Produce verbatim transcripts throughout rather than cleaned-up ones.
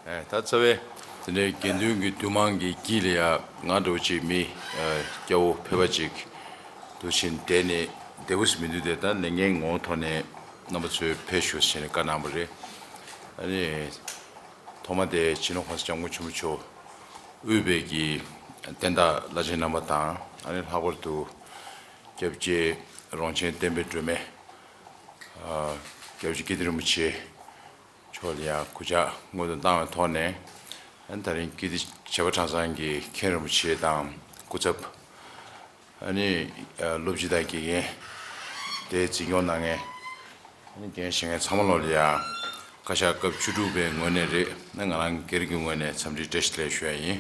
ཨེ། ད་རྩ་བའི་དེ་འདྲའི་དགེ་འདུན་གྱི་འདུས་མང་གི་དཀྱིལ་ལ་ཡ་ང་འདྲ་བོ་ཅིག་མི་ཨ་སྐྱ་བོ་ཕལ་པ་ཅིག་འདུག་ཕྱིན་བསྡད་ནས་བདེ་པོ་ཞིག་མི་འདུག་དེ་ད་ལས་འགན་ངོ་བོ་ཐོག་ནས་རྣམ་པ་ཚོས་ཕེབས་ཤོག་ཟེར་ནས་བཀའ་གནང་བ་རེད། ཨ་ནི་ཐོག་མ་དེ་སྤྱི་ནོར་གོང་ས་སྐྱབས་མགོན་ཆེན་པོ་མཆོག་དབུས་པའི་གི་བསྟན་བདག་བླ་ཆེན་རྣམ་པ་དང་། ཨ་ནི་ལྷག་པར་དུ་སྐྱབས་རྗེ་རོང་ཆེན་བསྟན་པའི་སྒྲོན་མེ། ཨ། སྐྱབས་རྗེ་ཀིརྟི་རིན་པོ་ཆེ་མཆོག་ལ་ཡང་གུས་ཕྱག་སྔོན་དུ་བཏང་བའི་ཐོག་ནས། ཨ་ནི་ད་རིང་ཀིརྟི་བྱེས་པ་ཁྲང་ཚང་གི་མཁན་རིན་པོ་ཆེ་དང་སྐུ་ཚབ། ཨ་ནི་ཨ་སློབ་སྤྱི་དང་དགེ་རྒན། དེའི་འཛིན་སྐྱོང་གནང་མཁན། ཨ་ནི་འགན་བཞེས་མཁན་ཚང་མ་ལོག་ལ་ཡང་བཀའ་ཤག་སྐབས་བཅུ་དྲུག་པའི་ངོས་ནས་རེད། ཨ་ནི་ང་རང་སྒེར་གྱི་ངོས་ནས་འཚམས་འདྲི་བཀྲ་ཤིས་བདེ་ལེགས་ཞུ་ཡ་ཡིན།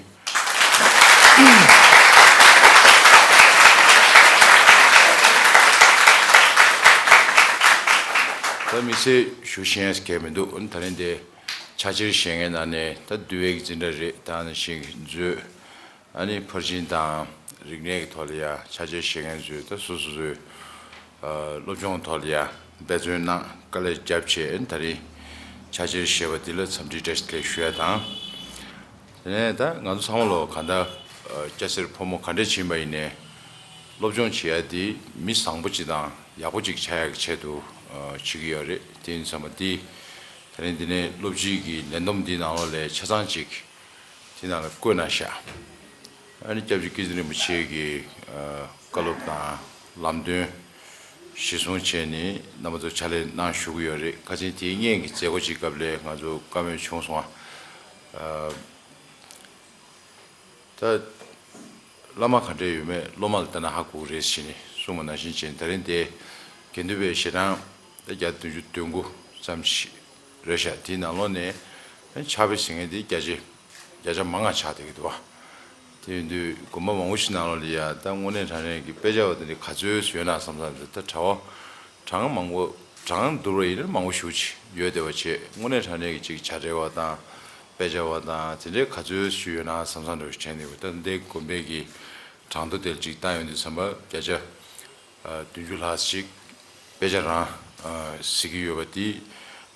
ད་དམིགས་བསལ་ཞུ་ཤེས་ཡ་གང་ཡང་མི་འདུག་ཨ་ནི་ད་རིང་འདི་ཕྱག་འཁྱེར་བཞེས་མཁན་ནང་ནས་ད་འདུལ་བའི་འཛིན་གྲྭ་རེད། ད་ནང་བཞིན་མཛོད། ཨ་ནི་ཕར་ཕྱིན་དང་རིག་གནས་ཀྱི་ཐོག་ལ་ཡ་ཕྱག་འཁྱེར་བཞེས་མཁན་ཚོས་ད་སོ་སོ་སོའི་ཨ་སློབ་སྦྱོང་ཐོག་ལ་ཡ་འབད་བརྩོན་གནང་། དཀའ་ལས་རྒྱབ་བྱས་ཨ་ནི་ད་རིང་ཕྱག་འཁྱེར་བཞེས་པ་འདི་ལ་འཚམས་འདྲི་བཀྲ་ཤིས་བདེ་ལེགས་ཞུ་ཡ་དང་། དེ་ནས་ད་ང་ཚོ་ཚང་མ་ལོ་གང་ལྟར་ཨ་སྐྱ་སེར་ཕོ་མོ་ག་འདྲས་ཕྱིན་པ་ཡིན་ནའི་སློབ་སྦྱོང་བྱེད་ཡ་འདི་མི་བཟང་པོ་ཅིག་དང་ཡག་པོ་ཅིག་ཆགས་ཡ་གི་ཆེད་དུ་ཨ་བྱེད་ཀྱི་ཡོད་རེད། དེ་ཡིན་ཙང་མ་འདི་ད་རིང་འདི་ནས་སློབ་སྤྱི་གི་ལས་བསྡོམས་འདིའི་ནང་ལོགས་ལ་ཆ་ཚང་ཅིག་དེ་ནང་ལ་བཀོད་གནང་ཤག་ཨ་ནི་སྐྱབས་རྗེ་ཀིརྟི་རིན་པོ་ཆེ་གི་ཨ་བཀའ་སློབ་དང་ལམ་སྟོན་གཞིར་བཟུང་བྱས་ནས་རྣམ་པ་ཚོ་ཕྱག་ལས་གནང་བཞུགས་ཀྱི་ཡོད་རེད། ཁ་སང་དེའི་སྔོན་གྱི་མཛད་སྒོ་ཅིག་སྐབས་ལ་ང་ཚོ་བཀའ་མོལ་བྱུང་སོང་བ། ཨ་ད་བླ་མ་ག་འདྲས་ཡོད་མེད་སློབ་མ་ལ་བལྟས་ན་ཧ་གོ་གི་རེད་ཟེར་ནས་གསུངས་པ་ནང་བཞིན་བྱས་ནས་ད་རིང་དེ་དགེ་འདུན་པའི་ཞལ་གྲངས་ད་བརྒྱ་བདུན་ཅུ་དོན་དགུ་ཙམ་ཞིག་རེད་ཤག་དེའི་ནང་ལོགས་ནས་ཕྱག་དཔེ་ཟེར་མཁན་དེ་བརྒྱ་ཆ་བརྒྱ་ཆ་མང་ང་ཆགས་བསྡད་ཀྱི་འདུག་བ། དེ་ཡིན་དུས་དགོན་པ་མང་པོ་ཞིག་ནང་ལོགས་ལ་ཡ་ད་དངོས་གནས་དྲང་གནས་ཀྱི་དཔེ་ཆ་བ་དེ་འདྲ་ག་ཚོད་ཡོད་ན་བསམ་བསམ་དེ་ད་གྲྭ་པ་གྲངས་མང་པོ་གྲངས་བསྡུར་བ་ཡིན་ན་མང་པོ་ཞེ་པོ་ཅིག་ཡོད་བསྡད་པ་བྱས། དངོས་གནས་དྲང་གནས་ཀྱི་ཅིག་བྱ་བྲལ་བ་དང་དཔེ་ཆ་བ་དང་དེ་འདྲའི་ག་ཚོད་ཞིག་ཡོད་ན་བསམ་བསམ་འདྲ་བོ་ཞིག་དྲན་འདུག་ད་འདི་དགོན་པའི་གི་གྲངས་ཐོ་དེ་ཅིག་བལྟས་ཡོང་དུས་ཙམ་པ་བརྒྱ་ཆ་ཨ་བདུན་ཅུ་ལྷག་ཅིག་དཔེ་ཆ་རང་ཨ་གཟིགས་ཀྱི་ཡོད་པ་འདི་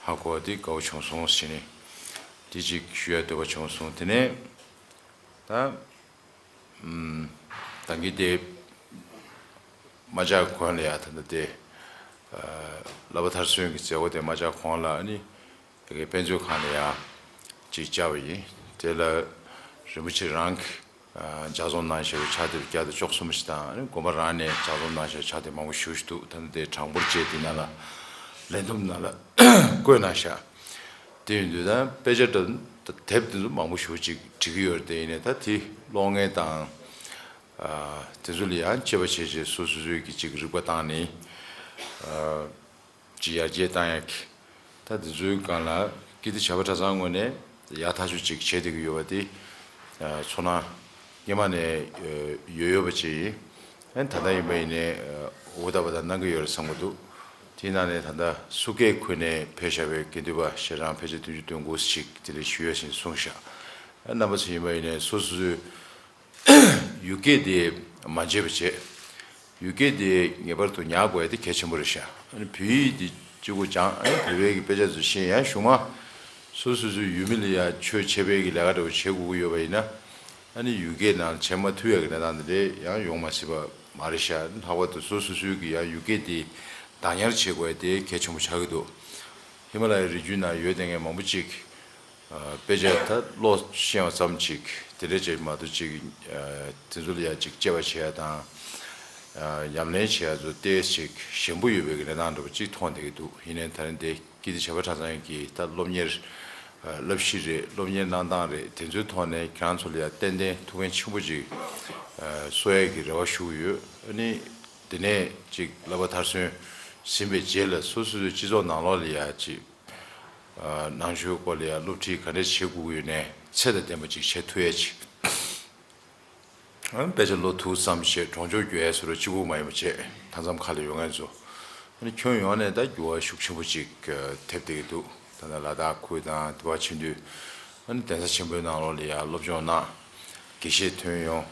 ཧ་གོ་བ་འདི་དགའ་པོ་བྱུང་སོང་ཟེར་ནས་འདི་ཅིག་ཞུ་ཡ་འདོད་པ་བྱུང་སོང་། དེ་ནས་ད་ཨམ་ད་གིན་དེ་རྨ་བྱ་དགོན་ལ་ཡ་ད་ལྟ་དེ་ཨ་བསླབ་པ་མཐར་སོན་གྱི་མཛད་སྒོ་དེ་རྨ་བྱ་དགོན་ལ་ཨ་ནི་དེ་གའི་དཔེ་མཛོད་ཁང་ལ་ཡ་ཅིག་བཅར་བ་ཡིན། དེ་ལ་རིན་པོ་ཆེ་རང་གིས་ཨ་ལྗགས་རྩོམ་གནང་བཞག་པའི་ཕྱག་དེབ་བརྒྱ་དང་བཅུ་གསུམ་ཞིག་དང་། ཨ་ནི་དགོན་པ་རང་ནས་ལྗགས་རྩོམ་གནང་བཞག་ཕྱག་དེབ་མང་པོ་ཞེ་པོ་ཞིག་འདུག་ད་ལྟ་དེ་གྲངས་འབོར་བཅས་དེ་ནང་ལ་ལས་བསྡོམས་ནང་ལ་བཀོད་གནང་ཤག་དེ་ཡིན་དུས་ད་དཔེ་ཆ་དང་དེབ་དེ་ཚོ་མང་པོ་ཞེ་པོ་ཅིག་བྲིས་ཀྱི་ཡོད་རེད། དེ་ཡིན་ནའི་ད་དེ་ཀློག་མཁན་དང་ཨ་དེ་ཚོ་ལ་ཡང་དཔྱད་པ་བྱས་བྱས་སོ་སོ་སོའི་གི་ཅིག་རིག་པ་བཏང་ནས་ཨ་ཅིག་ཡར་རྒྱས་བཏང་ཡག་གི་ད་དེ་ཚོའི་སྒང་ལ་ཀིརྟི་བྱེས་པ་གྲྭ་ཚང་ངོས་ནས་ཡག་ཐག་ཆོད་ཅིག་བྱེད་བསྡད་ཀྱི་ཡོད་པ་དེ་ཨ་ཚོར་སྣང་སྔོན་མ་ནས་ཨ་ཡོད་ཡོད་པ་ཅིག་ཡིན། ཨ་ནི་ད་ལྟ་ཡིན་པ་ཡིན་ནའི་ཨ་འུ་ཐག་པ་དང་གནང་གི་ཡོད་རེད་བསམ་གྱི་འདུག་དེའི་ནང་ནས་ད་ལྟ་སུ་ཁེ་ཁུལ་ནས་ཕེབས་བཞག་པའི་དགེ་འདུན་པ་ཞལ་གྲངས་ཕལ་ཆེར་བདུན་ཅུ་དོན་དགུ་ཞིག་དེ་འདྲ་ཞུ་ཡ་ཞིག་གསུངས་ཤག་ཨ་རྣམ་པ་ཚོ་ཡིན་པ་ཡིན་ནའི་སོ་སོ་སོའི་ཡུལ་སྐད་དེ་མ་བརྗེད་པ་བྱས། ཡུལ་སྐད་དེ་ངེས་པར་དུ་ཉར་དགོས་ཡ་དེ་གལ་ཆེན་པོ་རེད་ཤག་ཨ་ནི་བོད་ཡིག་དེ་གཅིག་པུ་སྦྱང་། ཨ་ནི་བོད་པའི་གི་དཔེ་ཆ་ཚོ་ཤེས། ཡང་གཞུག་མ་སོ་སོ་སོའི་ཡུལ་མི་ལ་ཡ་ཆོས་འཆད་སྤེལ་གི་ལས་ཀ་འདྲ་པོ་བྱེད་དགོས་ཀྱི་ཡོད་པ་ཡིན་ན། ཨ་ནི་ཡུལ་སྐད་ནང་བྱེད་མ་ཐུབ་ཡ་གི་གནས་སྟངས་དེ་འདྲ་ཡང་ཡོང་མ་སྲིད་པ་མ་རེད་ཤག་ལྷག་པར་དུ་སོ་སོ་སོའི་གི་ཡང་ཡུལ་སྐད་དེ་བདག་ཉར་བྱེད་དགོས་ཡ་དེ་གལ་ཆེན་པོ་ཆགས་ཀྱི་འདུག་ཧི་མ་ལ་ཡའི་རི་རྒྱུད་ནང་ཡོད་བསྡད་མཁན་མང་པོ་ཅིག་ཨ་དཔེ་ཆ་ད་ཀློག་ཤེས་པ་ཙམ་ཅིག་དེ་འདྲ་ཅིག་མ་གཏོགས་ཅིག་ཨ་དེ་ཚོ་ལ་ཡ་ཅིག་དཔྱད་པ་བྱེད་ཡ་དང་ཨ་ཉམས་ལེན་བྱེད་ཡ་ཚོ་ཏོག་ཙམ་ཞན་པོ་ཡོད་པའི་གི་གནས་སྟངས་འདྲ་པོ་ཅིག་མཐོང་བསྡད་ཀྱི་འདུག་ཡིན་ནའི་ད་རིང་འདི་ཀིརྟི་བྱེས་པ་གྲྭ་ཚང་གི་ད་སློབ་གཉེར་ཨ་བསླབ་གཞི་རེད། སློབ་གཉེར་གནང་སྟངས་རེད། དེ་ཚོའི་ཐོག་ནས་ཁྱེད་རང་ཚོ་ལ་ཡ་ཏན་ཏན་ཐུགས་ཕན་ཆེན་པོ་ཅིག་ཨ་གསོག་ཡ་གི་རེ་བ་ཞུ་གི་ཡོད། ཨ་ནི་དེ་ནས་ཅིག་བསླབ་པ་མཐར་སོན་ཟིན་པའི་རྗེས་ལ་སོ་སོ་སོའི་སྤྱི་ཚོགས་ནང་ལོགས་ལ་ཡ་ཅིག་ཨ་ནང་ཆོས་སྐོར་ལ་ཡང་སློབ་ཁྲིད་ག་འདྲས་བྱེད་དགོས་ཀྱི་ཡོད་ནའི་ཚད་དང་ལྡན་པ་ཅིག་བྱེད་ཐུབ་ཡས་ཅིག་ཨ་དཔེ་ཆ་ཀློག་ཐུབ་ཙམ་བྱས་གྲོང་ཆོག་འགྱོ་ཡས་སུ་རུ་གཅིག་པུ་མ་ཡིན་པ་བྱས། མཐའ་མཚམས་ཁག་ལ་ཡོད་མཁན་ཚོ་ཨ་ནི་ཁྱོན་ཡོངས་ནས་ད་འགྱུར་བ་ཤུགས་ཆེན་པོ་ཅིག་ཐེབས་བསྡད་ཀྱི་འདུག་ད་ལྟ་ལ་དྭགས་ཁུལ་དང་དེ་པར་ཕྱིན་དུས་ཨ་ནི་གདན་ས་ཆེན་པོའི་ནང་ལོགས་ལ་ཡང་སློབ་སྦྱོང་གནང་། དགེ་བཤེས་ཐོན་ཡོང་།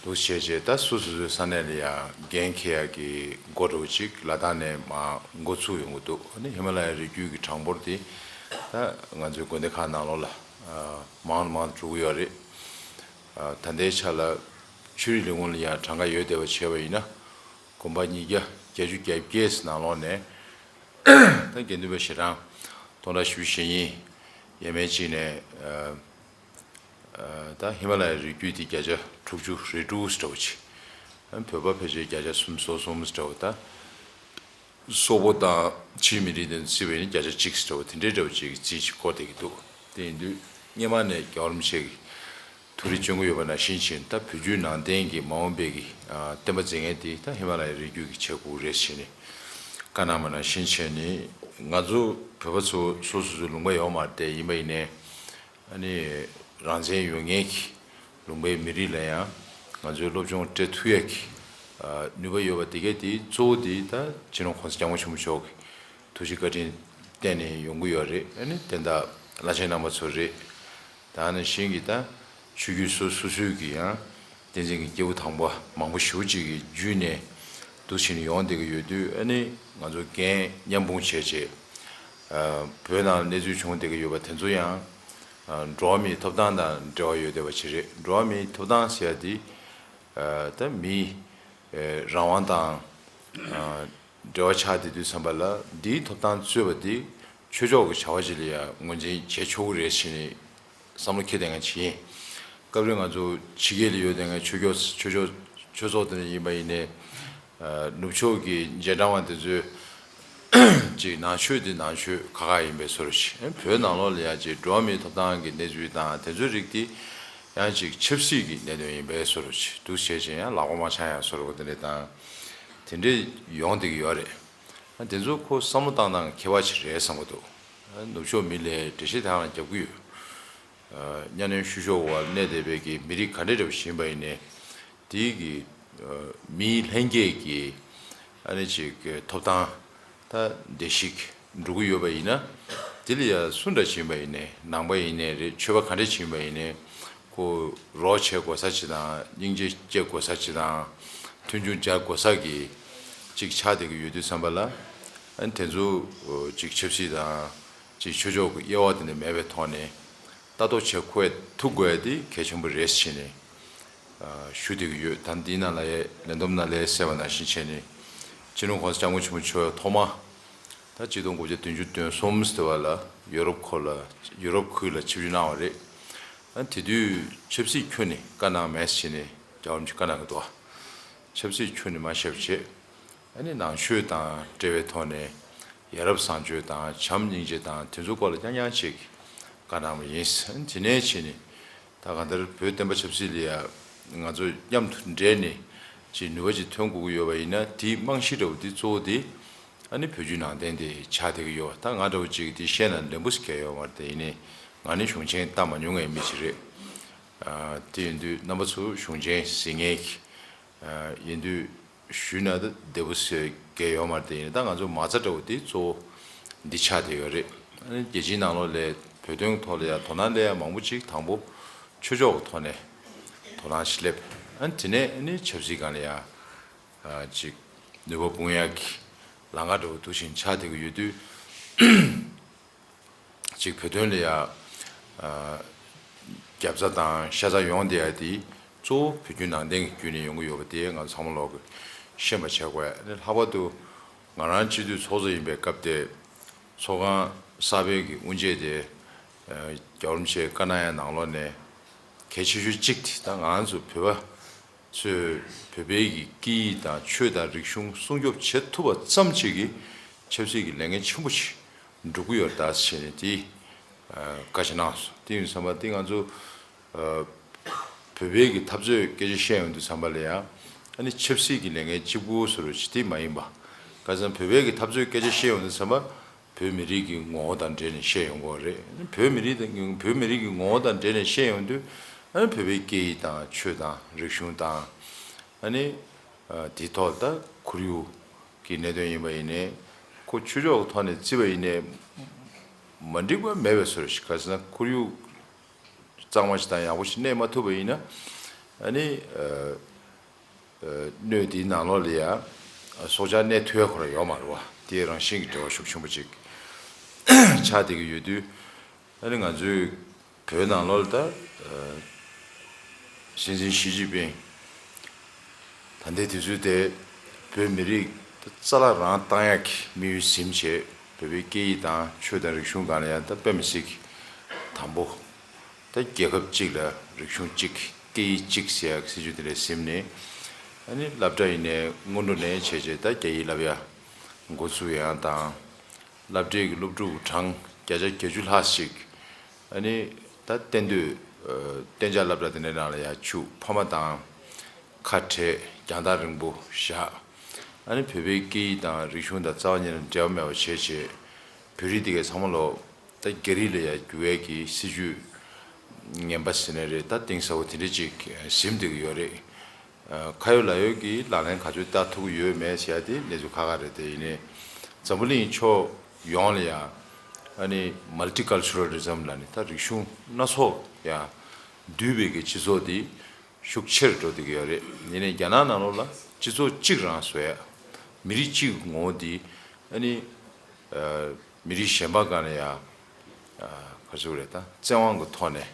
འདུག་བྱས་བྱས་ད་སོ་སོ་སོའི་ས་གནས་ལ་ཡང་འགན་འཁྱེར་ཡག་གི་འགོ་འདྲ་བོ་ཅིག་ལ་དྭགས་ནས་མར་འགོ་ཚུགས་ཡོང་གི་འདུག་ཨ་ནི་ཧི་མ་ལ་ཡའི་རི་རྒྱུད་ཀྱི་གྲངས་འབོར་དེ་ད་ང་ཚོའི་དགོན་སྡེ་ཁག་ནང་ལོགས་ལ་ མང་དུ་མང་དུ་འགྲོ་གི་ཡོད་རེད། ད་ལྟའི་ཆ་ལ་ཆོས་རིག་ལས་ཁུངས་ལ་ཡང་གྲངས་ཀ་ཡོད་བསྡད་པ་བྱས་པ་ཡིན་ན། དགོན་པ་ཉིས་བརྒྱ་བརྒྱད་ཅུ་གྱ་བརྒྱད་ནང་ལོགས་ནས་ད་དགེ་འདུན་པ་ཞེ་གྲངས་སྟོང་ཕྲག་བཞི་བཅུ་ཞེ་གཉིས་ཡས་མས་གཅིག་ནས། ད་ཧི་མ་ལ་ཡའི་རི་རྒྱུད་དེ་བརྒྱ་ཆ་དྲུག་ཅུ་རེ་དྲུག་ཙམ་འདྲ་བོ་ཅིག་བོད་པ་ཕལ་ཆེར་བརྒྱ་ཆ་སུམ་ཅུ་སོ་གསུམ་ཙམ་འདྲ་བོ། ད་སོག་པོ་དང་ཕྱིའི་མི་རིགས་དེ་ཚོ་བརྩིས་པ་ཡིན་ན་བརྒྱ་ཆ་གཅིག་ཙམ་འདྲ་བོ་དེ་འདྲའི་འདྲ་བོ་ཅིག་རྩིས་ཅིག་བཀོད་བསྡད་ཀྱི་འདུག་དེ་ཡིན་དུས་སྔོན་མ་ནས་རྒྱལ་བ་རིན་པོ་ཆེ་གིས་ཐུགས་རེ་བསྐྱོན་གྱི་ཡོད་པ་ནང་བཞིན་བྱས་ནས། ད་བོད་བརྒྱུད་ནང་བསྟན་གྱི་མ་འོངས་པའི་གི་བསྟན་པ་འཛིན་མཁན་དེ་ད་ཧི་མ་ལ་ཡའི་རི་རྒྱུད་ཀྱི་བྱེད་དགོས་རེད་ཟེར་ནས་བཀའ་གནང་བ་ནང་བཞིན་བྱས་ནས། ང་ཚོ་བོད་པ་ཚོ་སོ་སོ་སོའི་ལུང་པ་ཡོད་མ་རེད་དེ། ཡིན་པ་ཡིན་ནའི་ཨ་ནི་རང་བཙན་ཡོད་མཁན་གྱི་ལུང་པའི་མི་རིགས་ལ་ཡང་ང་ཚོའི་སློབ་སྦྱོང་སྤྲད་ཐུབ་ཡག་གི་ནུས་པ་ཡོད་པ་དེ་གས་དེ་གཙོ་བོ་དེ་ད་སྤྱི་ནོར་༸གོང་ས་༸སྐྱབས་མགོན་ཆེན་པོ་མཆོག་གི་ཐུགས་རྗེ་བཀའ་དྲིན་བརྟེན་ནས་ཡོང་གི་ཡོད་རེད། ཨ་ནི་དེ་འདྲ་བླ་ཆེན་རྣམ་པ་ཚོ་རེད། ད་ནང་བཞིན་གྱི་ད་ཆོས་བརྒྱུད་སོ་སོ་སོའི་གི་ཡང་བསྟན་འཛིན་གྱི་སྐྱེས་བུ་དམ་པ་མང་པོ་ཞེ་པོ་ཅིག་གི་བརྒྱུད་ནས་འདུག་བྱས་ནས་ཡོང་བསྡད་ཀྱི་ཡོད་དུས། ཨ་ནི་ང་ཚོ་འགན་མཉམ་སྤུངས་བྱས་བྱས། བོད་ནང་གནས་ཚུལ་བྱུང་བསྡད་ཀྱི་ཡོད་པ་དེ་ཚོ་ཡང་འགྲོ་བ་མིའི་ཐོབ་ཐང་དང་འབྲེལ་བ་ཡོད་བསྡད་པ་ཅིག་རེད། འགྲོ་བ་མིའི་ཐོབ་ཐང་ཟེར་ཡ་དེ་ད་མིའི་རང་དབང་དང་འབྲེལ་བ་ཆགས་བསྡད་དུས་ཙམ་པ་ལ། འདིའི་ཐོབ་ཐང་རྩོད་པ་འདི་ཆོས་ཕྱོགས་ཀྱི་བྱ་བ་ཅིག་ལ་ཡང་ངོས་འཛིན་བྱེད་ཆོག་གི་རེད་ཟེར་ནས་བསམ་བློ་འཁྱེར་བསྡད་མཁན་ཅིག་ཡིན། སྐབས་རེ་ང་ཚོ་ཕྱི་རྒྱལ་ལ་ཡོད་བསྡད་མཁན་ཆོས་ཕྱོགས་ཆོས་ཕྱོགས་ཆོས་ཚོགས་དེ་འདྲ་ཡིན་པ་ཡིན་ནའི། ནུབ་ཕྱོགས་ཀྱི་རྗེས་འབྲང་བ་དེ་ཚོས་ཅིག་ནང་ཆོས་དེ་ནང་ཆོས་ཁག་ཁག་ཡིན་པའི་བཟོ་འདྲ་ཞིག་བོད་ནང་ལོགས་ལ་ཡང་ཅིག་འགྲོ་བ་མིའི་ཐོབ་ཐང་གི་གནས་ཚུལ་དང་དེ་ཚོའི་རིགས་དེ་ཡང་ཅིག་ཆབ་སྲིད་ཀྱི་གནད་དོན་ཡིན་པའི་བཟོ་འདྲ་ཞིག་འདུག་བྱས་བྱས་ཡང་ལག་པ་མ་འཆང་ཡ་བཟོ་འདྲ་དེ་འདྲ་དང་། དེ་འདྲས་ཡོང་བསྡད་ཀྱི་ཡོད་རེད། དེ་ཚོ་ཁོ་བསམ་བློ་བཏང་སྟངས་ཁྱད་པར་ཅིག་རེད་བསམ་གྱི་འདུག་ནུབ་ཕྱོགས་མི་ལ་འགྲེལ་བཤད་དེ་རང་རྒྱབ་ཀྱི་ཡོད། གཉའ་གནོན་བཤུ་གཞོག་འོག་གནས་བསྡད་པའི་གི་མི་རིགས་ག་འདྲ་འདྲ་བ་ཞིག་ཡིན་པ་ཡིན་ནའི། དེའི་གི་མིའི་ལྷན་སྐྱེས་ཀྱི་ཨ་ནི་ཅིག་གི་ཐོབ་ཐང་ད་བདེ་ཞིག་འགྲོ་གི་ཡོད་པ་ཡིན་ན། དེ་ལ་ཡ་སུ་འདྲ་ཞིག་ཡིན་པ་ཡིན་ནའི། ནང་པ་ཡིན་ནའི་རེད། ཆོས་པ་ག་འདྲ་ཞིག་ཡིན་པ་ཡིན་ནའི། ཁོ་རོགས་བྱེད་དགོས་ས་ཅིག་དང་། སྙིང་རྗེ་སྐྱེ་དགོས་ས་ཅིག་དང་། མཐུན་འགྱུར་སྦྱར་དགོས་ས་གི་ཅིག་ཆགས་བསྡད་ཀྱི་ཡོད་དུས་ཙམ་པ་ལ། ཨ་ནི་དེ་ཚོ་ཅིག་ཆབ་སྲིད་དང་ཅིག་ཆོས་ཕྱོགས་ཀྱི་དབྱེ་བ་དེ་འདྲ་མེད་པའི་ཐོག་ནས་ལྟ་རྟོག་བྱེད་ཁུལ་ཐུབ་དགོས་ཡ་དེ་གལ་ཆེན་པོ་རེད་ཟེར་ནས་ཞུ་བསྡད་ཀྱི་ཡོད། ད་འདི་ནང་ལ་ཡ་ལས་བསྡོམས་ནང་ལ་ཡ་གསལ་བ་ནང་བཞིན་བྱས་ནས། སྤྱི་ནོར་༸གོང་ས་༸སྐྱབས་མགོན་ཆེན་པོ་མཆོག་ཐོག་མ་ད་ཆིག་སྟོང་དགུ་བརྒྱ་བདུན་ཅུ་དོན་གསུམ་ཟེར་བ་ལ་ཡོ་རོབ་ཁུལ་ལ་ཡོ་རོབ་ཁུལ་ལ་ཆིབས་བསྒྱུར་གནང་བ་རེད། ཨ་དེ་དུས་ཆབ་སྲིད་ཁྱོན་ནས་བཀའ་གནང་མེད་ཟེར་ནས་རྒྱལ་བ་རིན་པོ་ཆེས་བཀའ་གནང་གི་འདུག་ཆབ་སྲིད་ཁྱོན་ནས་མ་བཤད་པ་བྱས། ཨ་ནི་ནང་ཆོས་དང་འབྲེལ་བའི་ཐོག་ནས་ཡ་རབས་བཟང་སྤྱོད་དང་བྱམས་སྙིང་རྗེ་དང་དེ་ཚོའི་སྐོར་ལ་རྐྱང་རྐྱང་ཅིག་བཀའ་གནང་བ་ཡིན། ཨ་ནི་དེ་ནས་བྱས་ནས་ད་གང་ལྟར་བོད་བསྟན་པ་ཆབ་སྲིད་ལ་ཡ་ང་ཚོ་མཉམ་དུ་འབྲེལ་ནས་ཅིག་ནུས་པ་ཅིག་ཐོན་དགོས་ཀྱི་ཡོད་པ་ཡིན་ན། དེའི་རྨང་གཞི་འདྲ་བོ་དེ་གཙོ་བོ་དེ་ཨ་ནི་བོད་བརྒྱུད་ནང་བསྟན་དེ་ཆགས་བསྡད་ཀྱི་ཡོད། ད་ང་འདྲ་བོ་ཅིག་དེ་བཤད་ན་ལན་པོ་ཟེར་མཁན་ཡོད་མ་རེད་དེ། ཡིན་ནའི་ང་ནི་གཞུང་ཆེན་ལྟ་མ་མྱོང་བའི་མི་ཅིག་རེད། ཨ་དེ་ཡིན་དུས་རྣམ་པ་ཚོ་གཞུང་ཆེན་གཟིགས་མཁན་གྱི་ཡིན་དུས་ཞུས་ན་ད་བདེ་པོ་ཟེར་མཁན་ཡོད་མ་རེད་དེ། ཡིན་ནའི་ད་ང་ཚོ་མ་རྩ་འདྲ་བོ་དེ་གཙོ་བོ་འདི་ཆགས་བསྡད་ཡོད་རེད། ཨ་ནི་རྒྱལ་སྤྱིའི་ནང་ལོགས་ལ་བོད་དོན་ཐོག་ལ་ཡ་དོ་སྣང་སླེབས་ཡ་མང་པོ་ཅིག་དང་པོ་ཆོས་ཕྱོགས་ཀྱི་ཐོག་ནས་དོ་སྣང་ཞིག་སླེབས། ཨ་ནི་དེ་ནས་ཨ་ནི་ཆབ་སྲིད་སྒང་ལ་ཡ་ཅིག་ནུས་པ་སྤུངས་ཡག་གི་ལམ་ཁ་འདྲ་བོ་འདུག་བཞིན་ཆགས་བསྡད་ཀྱི་ཡོད་དུས། ཅིག་བོད་དོན་ལ་ཡ་རྒྱབ་རྩ་དང་ཤ་ཚ་ཡོང་བསྡད་ཡ་དེ་གཙོ་བོ་བོད་བརྒྱུད་ནང་བསྟན་གྱི་བརྒྱུད་ནས་ཡོང་གི་ཡོད་པ་དེ་ང་ཚང་མ་ལོག་གི་ཤེས་པ་བྱེད་དགོས། ཨ་ནི་ལྷག་པར་དུ་ང་རང་སྤྱི་འཐུས་ཚོགས་གཙོ་ཡིན་པའི་སྐབས་དེ་ཚོགས་ཁང་གསར་པའི་གི་དབུ་འབྱེད་དེ་རྒྱལ་བ་རིན་པོ་ཆེས་བཀའ་གནང་ཡ་ནང་ལོགས་ནས་གལ་ཆེ་ཤོས་གཅིག་དེ་ད་ང་ཚོ་བོད་པ་ཚོས་བོད་པའི་གི་སྐད་ཡིག་དང་ཆོས་དང་རིག་གཞུང་སྲུང་སྐྱོབ་བྱེད་ཐུབ་པ་ཙམ་ཅིག་གིས་ཆབ་སྲིད་ཀྱི་ལས་འགན་ཆེན་པོ་ཞིག་འགྲུབ་ཀྱི་ཡོད་རེད་ད་ཟེར་ནས་དེ་བཀའ་ཆད་གནང་སོང་། དེ་ཡིན་དུས་ཙམ་པ་དེ་ང་ཚོ་བོད་པའི་གི་འཐབ་རྩོད་སྐད་ཆ་བཤད་ཡོང་དུས་ཙམ་པ་ལ་ཡང་ཨ་ནི་ཆབ་སྲིད་ཀྱི་ལས་འགན་གཅིག་པུ་བཟོ་འདྲ་ཅིག་དེ་མ་ཡིན་པ། ཁ་སང་བོད་པའི་གི་འཐབ་རྩོད་སྐད་ཆ་བཤད་ཡོང་དུས་ཙམ་པ། བོད་མི་རིགས་ཀྱི་ངོ་བོ་དང་འབྲེལ་ནས་བཤད་ཡོང་གི་ཡོད་རེད། བོད་མི་རིགས་དང་བོད་མི་རིགས་ཀྱི་ངོ་བོ་དང་འབྲེལ་ནས་བཤད་ཡོང་དུས། ཨ་ནི་བོད་པའི་སྐད་ཡིག་དང་ཆོས་དང་རིག་གཞུང་དང་། ཨ་ནི་དེའི་ཐོག་ད་ཁོར་ཡུག་གི་གནད་དོན་ཡིན་པ་ཡིན་ནའི་ཁོ་ཆོས་ཕྱོགས་ཀྱི་ཐོག་ནས་བརྩིས་པ་ཡིན་ནའི་མ་འགྲིག་པ་མེད་པའི་བཟོ་འདྲ་ཞིག་ག་ཟེར་ན་ཁོར་ཡུག་གཙང་མ་ཞིག་དང་ཡག་པོ་ཞིག་གནས་མ་ཐུབ་པ་ཡིན་ན། ཨ་ནི། སྣོད་དེའི་ནང་ལོགས་ལ་ཡ་སྲོག་ཆགས་གནས་ཐུབ་ཡ་ཁོ་རང་ཡོད་མ་རེད་བ། དེའི་རང་བཞིན་གྱི་འབྲེལ་བ་ཤུགས་ཆེན་པོ་ཅིག་ཆགས་བསྡད་ཀྱི་ཡོད་དུས། ཨ་ནི་ང་ཚོས་ བོད་ནང་ལོགས་ལ་ད་སྲིད་འཛིན་ཞི་ཅིན་ཕིང་ད་ལྟའི་དུས་ཚོད་དེ་བོད་མི་རིགས་རྩ་བརླག་རང་བཏང་ཡག་གི་དམིགས་ཡུལ་ཟིན་བྱས། བོད་པའི་སྐད་ཡིག་དང་ཆོས་དང་རིག་གཞུང་སྒང་ལ་ཡང་ད་དཔེ་མི་སྲིད་དམ་པོ། ད་རྒྱལ་ཁབ་གཅིག་ལ་རིག་གཞུང་གཅིག་སྐད་ཡིག་གཅིག་ཟེར་ཡག་གི་སྲིད་བྱུས་དེ་ལ་ཟིན་ནས། ཨ་ནི་སློབ་གྲྭ་ཡིན་ནའི་སྔོན་འགྲོ་ནས་བྱས་བྱས་ད་རྒྱ་ཡིག་བསླབ་ཡ་འགོ་ཚུགས་ཡ་དང་། སློབ་གྲྭའི་གི་སློབ་ཕྲུག་གྲངས་བརྒྱ་ཆ་བརྒྱད་ཅུ་ལྷག་ཞིག་ཨ་ནི་ད་གཏན་སྡོད་གཏན་འཇགས་སློབ་གྲྭ་དེ་འདྲའི་ནང་ལ་ཡར་བཅུག་ཕ་མ་དང་ཁ་བྲལ་རྒྱང་ཐག་རིང་པོ་བཞག་ཨ་ནི་བོད་པའི་སྐད་ཡིག་དང་རིག་གཞུང་དང་རྩ་བ་ཉིད་ནས་འབྲེལ་བ་མེད་པ་བྱས་བྱས། བོད་རིགས་དེ་གའི་ཚང་མ་ལོ་ད་རྒྱ་རིགས་ལ་ཡར་བསྒྱུར་བའི་གི་སྲིད་བྱུས་ངན་པ་ཟེར་ནའི་རེད། ད་གཏིང་ཟབ་པོ་དེ་འདྲ་ཅིག་ཟིན་བསྡད་ཀྱི་ཡོད་རེད། ཁ་ཡོད་ལག་ཡོད་ཀྱི་ལག་ལེན་ག་ཚོད་བསྟར་ཐུབ་ཀྱི་ཡོད་མེད་ཟེར་ཡ་དེ་གནས་ཚུལ་ཁག་ཁག་རེད། དེ་ཡིན་ནའི་འཛམ་བུ་གླིང་་ཕྱོགས་ཡོངས་ལ་ཡང་ཨ་ནི་མལ་ཊི་ཀལ་ཅུ་རལ་རི་ཛམ་ལ་ནི་ད་རིག་གཞུང་སྣ་ཚོགས་ཡང་འདུས་པའི་གི་སྤྱི་ཚོགས་དེ་ཤུགས་ཆེར་འགྲོ་བསྡད་ཀྱི་ཡོད་རེད། ཡིན་ནའི་རྒྱ་ནག་ནང་ལོགས་ལ་སྤྱི་ཚོགས་གཅིག་རང་བཟོ་ཡ། མི་རིགས་གཅིག་ངོ་བོ་དེ་ཨ་ནི་མི་རིགས་གཞན་པ་སྒང་ལ་ཡང་ག་ཚོད་རེད། ད་བཙན་དབང་གི་ཐོག་ནས་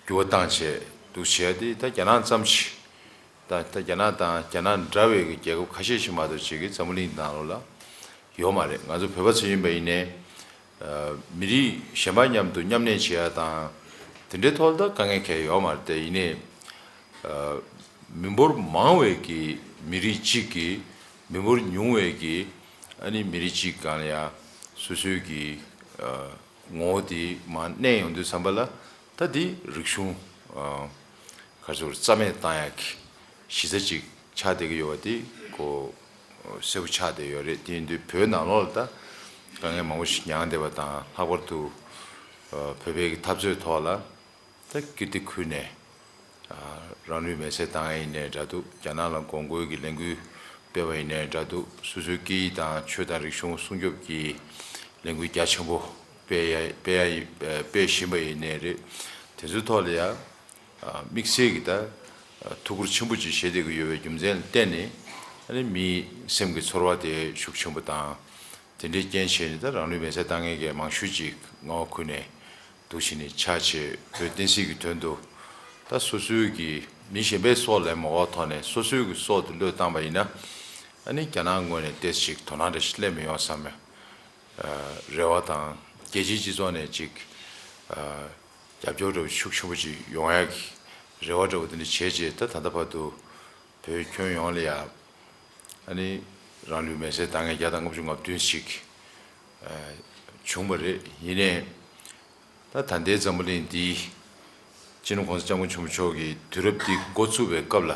འགྱུར་བ་བཏང་བྱས་འདུག་བྱས་ཏེ། ད་རྒྱ་ནག་ཙམ་ཞིག་ད་ད་རྒྱ་ནག་དང་རྒྱ་ནག་འདྲ་བའི་གི་རྒྱལ་ཁབ་ཁ་ཤས་ཤིག་མ་གཏོགས་ཅིག་གི་འཛམ་བུ་གླིང་ནང་ལོགས་ལ་ཡོད་མ་རེད། ང་ཚོ་བོད་པ་ཚོ་ཡིན་པ་ཡིན་ནའི་མི་རིགས་གཞན་པ་མཉམ་དུ་མཉམ་གནས་བྱེད་ཡ་དང་དེ་འདྲའི་ཐོག་ལ་ད་དཀའ་ངལ་གང་ཡང་ཡོད་མ་རེད། དེ་ཡིན་ནའི་མི་འབོར་མང་བའི་གི་མི་རིགས་གཅིག་གིས་མི་འབོར་ཉུང་བའི་གི་ཨ་ནི་མི་རིགས་གཅིག་སྒང་ལ་ཡང་སོ་སོའི་གི་ངོ་བོ་དེ་མར་གནས་ཡོང་དུས་ཙམ་པ་ལ། ད་དེ་རིག་གཞུང་ག་ཚོད་རྩ་མེད་བཏང་ཡག་གི་གཞི་རྩ་ཅིག་ཆགས་བསྡད་ཀྱི་ཡོད་པ་དེ་ཁོ་གསལ་པོ་ཆགས་བསྡད་ཡོད་རེད། དེ་ཡིན་དུས་བོད་ནང་ལོགས་ལ་ད་དཀའ་ངལ་མང་པོ་ཞིག་མྱངས་བསྡད་པ་དང་། ལྷག་པར་དུ་བོད་པའི་གི་འཐབ་རྩོད་ཐོག་ལ་ད་ཀིརྟི་ཁུལ་ནས་རང་ལུས་མེར་སྲེག་བཏང་ཡ་ཡིན་ནའི་འདྲ་འདུག་རྒྱ་ནག་ལ་དགོངས་སྐོར་གྱི་ལས་འགུལ་སྤེལ་བ་ཡིན་ནའི་འདྲ་འདུག་སོ་སོའི་སྐད་ཡིག་དང་ཆོས་དང་རིག་གཞུང་སྲུང་སྐྱོབ་ཀྱི་ལས་འགུལ་རྒྱ་ཆེན་པོ་སྤེལ་ཡ་སྤེལ་ཡ་ཡིན་སྤེལ་བཞིན་པ་ཡིན་ནའི་རེད། དེ་ཚོའི་ཐོག་ལ་ཡང་དམིགས་བསལ་གྱི་ད་ཐུགས་ཁུར་ཆེན་པོ་ཅིག་བཞེས་བསྡད་ཀྱི་ཡོད་པའི་རྒྱུ་མཚན་ལ་བརྟེན་ནས། ཨ་ནི་མིའི་སེམས་ཀྱི་ཚོར་བ་དེ་ཤུགས་ཆེན་པོ་དང་། དེ་འདྲའི་རྐྱེན་བྱས་ནས་ད་རང་ལུས་མེར་སྲེག་བཏང་མཁན་གྱི་མང་ཤོས་ཅིག་མངའ་འོག་ཁུལ་ནས་འདུག་བྱས་ནས་ཆགས་བྱས། བོད་བསྟན་སྲིད་ཀྱི་དོན་དུ་ད་སོ་སོའི་གི་མི་གཞན་པའི་སྲོག་ལེན་མ་དགོས་ཐོག་ནས་སོ་སོའི་གི་སྲོག་དེ་བློས་བཏང་པ་ཡིན་ན། ཨ་ནི་རྒྱ་ནག་ངོས་ནས་ཏོག་ཙམ་ཅིག་དོ་སྣང་འདྲ་ཞིག་སླེབས་མི་ཡོང་བསམ་པའི་རེ་བ་དང་། རྒྱལ་སྤྱིའི་སྤྱི་ཚོགས་ནས་ཅིག་རྒྱབ་སྐྱོར་འདྲ་བོ་ཤུགས་ཆེན་པོ་ཅིག་ཡོང་ཡག་གི་རེ་བ་འདྲ་བོ་དེ་འདྲ་བྱས་རྗེས། ད་ད་ལྟ་བར་དུ་བོད་ཁྱོན་ཡོངས་ལ་ཡ་ཨ་ནི་རང་ལུས་མེར་སྲེག་བཏང་མཁན་བརྒྱ་དང་ལྔ་བཅུ་ང་བདུན་ཞིག་བྱུང་བ་རེད། ཡིན་ནའི་ད་ད་ལྟའི་འཛམ་བུ་གླིང་འདིའི་སྤྱི་ནོར་༸གོང་ས་༸སྐྱབས་མགོན་ཆེན་པོ་མཆོག་གིས་དུས་རབས་འདི་འགོ་བཙུགས་པའི་སྐབས་ལ་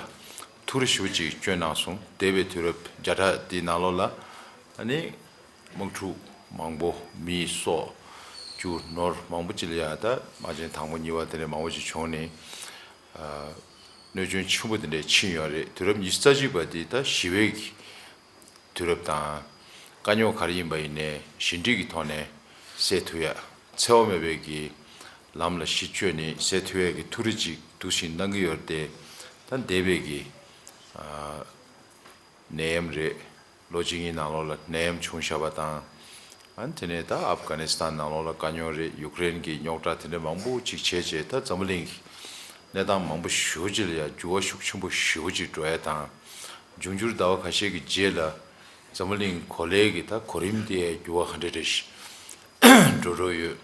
ཐུགས་རེ་ཞེ་པོ་ཅིག་བསྐྱོན་གནང་སོང་། འདས་པའི་དུས་རབས་བརྒྱ་ཕྲག་འདིའི་ནང་ལོགས་ལ་ཨ་ནི་དམག་འཁྲུག་མང་པོ། མིའི་སྲོག་རྒྱུ་ནོར་མང་པོ་ཅིག་ལ་ཡ་ད་དམག་ཆེན་དང་པོ་གཉིས་པ་དེ་འདྲ་མང་པོ་ཅིག་བྱུང་ནས། གནོད་སྐྱོན་ཆེན་པོ་དེ་འདྲ་ཕྱིན་ཡོད་རེད། དུས་རབས་ཉི་ཤུ་རྩ་གཅིག་པ་འདི་ད་ཞི་བའི་གི་དུས་རབས་དང་། དཀའ་རྙོག་ག་རེ་ཡིན་པ་ཡིན་ནའི་ཞི་འགྲིག་གི་ཐོག་ནས་སེལ་ཐུབ་ཡ། འཚེ་བ་མེད་པའི་གི་ལམ་ལ་གཞི་བཅོལ་ནས་སེལ་ཐུབ་ཡ་གི་ཐུགས་རེ་ཅིག་འདུག་བཞིན་གནང་གི་ཡོད་རེད་དེ། ད་འདས་པའི་གི་ནད་ཡམས་རེད། ལོ་གཅིག་གཉིས་ནང་ལོགས་ལ་ནད་ཡམས་བྱུང་བཞག་པ་དང་། ཨ་ནི་དེ་ནས་ད་ཨབ་གྷ་ནི་སི་ཐན་ནང་ལོགས་ལ་དཀའ་རྙོག་རེད། ཡུཀ་རེན་གྱི་རྙོག་དྲ་དེ་འདྲ་མང་པོ་ཅིག་བྱས་རྗེས། ད་འཛམ་བུ་གླིང་གི་གནས་སྟངས་མང་པོ་ཞེ་པོ་ཅིག་ལ་ཡང་འགྱུར་བ་ཤུགས་ཆེན་པོ་ཞེ་པོ་ཅིག་འགྲོ་ཡ་དང་། འབྱུང་འགྱུར་ཟླ་བ་ཁ་ཤས་ཀྱི་རྗེས་ལ་འཛམ་བུ་གླིང་གི་གོ་ལའི་གི་ད་གོ་རིམ་དེ་འགྱུར་བ་ག་འདྲ་འདྲ་ཞིག་འགྲོ་འགྲོ་ཡོད།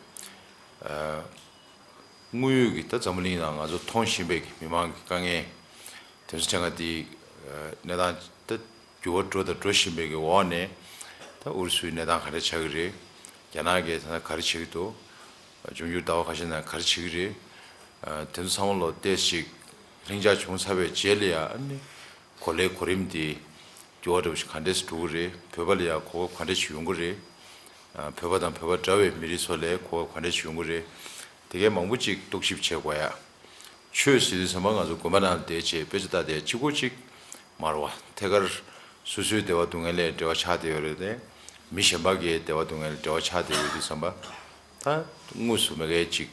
དངོས་ཡོད་ཀྱི་ད་འཛམ་བུ་གླིང་ནང་ང་ཚོ་མཐོང་བཞིན་པའི་གི་མི་མང་གི་དཀའ་ངལ་དེ་ཚོ་ཆ་ཚང་དེ་གནས་སྟངས་ད་འགྱུར་བ་འགྲོ་དང་འགྲོ་བཞིན་པའི་གི་འོག་ནས། ད་ཨུ་རུ་སུའི་གནས་སྟངས་ག་འདྲ་ཆགས་ཀྱི་རེད། རྒྱ་ནག་གིས་ད་ག་རེ་བྱེད་ཀྱི་འདུག་འབྱུང་འགྱུར་ཟླ་བ་ཁ་ཤས་ནང་ག་རེ་བྱེད་ཀྱི་རེད། དེ་ཚོ་ཚང་མ་ལོ་ཏོག་ཙམ་ལྷིང་འཇགས་བྱུང་ཚར་བའི་རྗེས་ལ་ཡ་ཨ་ནི་གོ་ལའི་གོ་རིམ་དེ་འགྱུར་བ་འདྲ་བོ་ཞིག་ག་འདྲས་སུ་འགྲོ་གི་རེད། བོད་པ་ལ་ཡ་གོ་སྐབས་ག་འདྲས་ཤིག་ཡོང་གི་རེད། བོད་པ་དང་བོད་པ་འདྲ་བའི་མི་རིགས་ཚོ་ལ་གོ་སྐབས་ག་འདྲས་ཤིག་ཡོང་གི་རེད། དེ་གའི་མང་པོ་ཅིག་རྟོག་ཞིབ་བྱེད་དགོས་ཡ། ཆོས་ཟེར་དུས་ཙམ་པ་ང་ཚོ་དགོན་པ་ནང་ལ་བསྡད་བྱས་དཔེ་ཆ་ལྟ་བསྡད་གཅིག་པོ་གཅིག་མ་རེད་བ། ཐད་ཀར་སོ་སོའི་བདེ་བ་སྡུག་བསྔལ་ལས་འབྲེལ་བ་ཆགས་བསྡད་ཡོད་རེད་དེ། མི་གཞན་པ་གའི་བདེ་བ་སྡུག་བསྔལ་ལས་འབྲེལ་བ་ཆགས་བསྡད་ཡོད་དུས་ཙམ་པ། ད་དངོས་སུ་མི་སྒེར་གཅིག་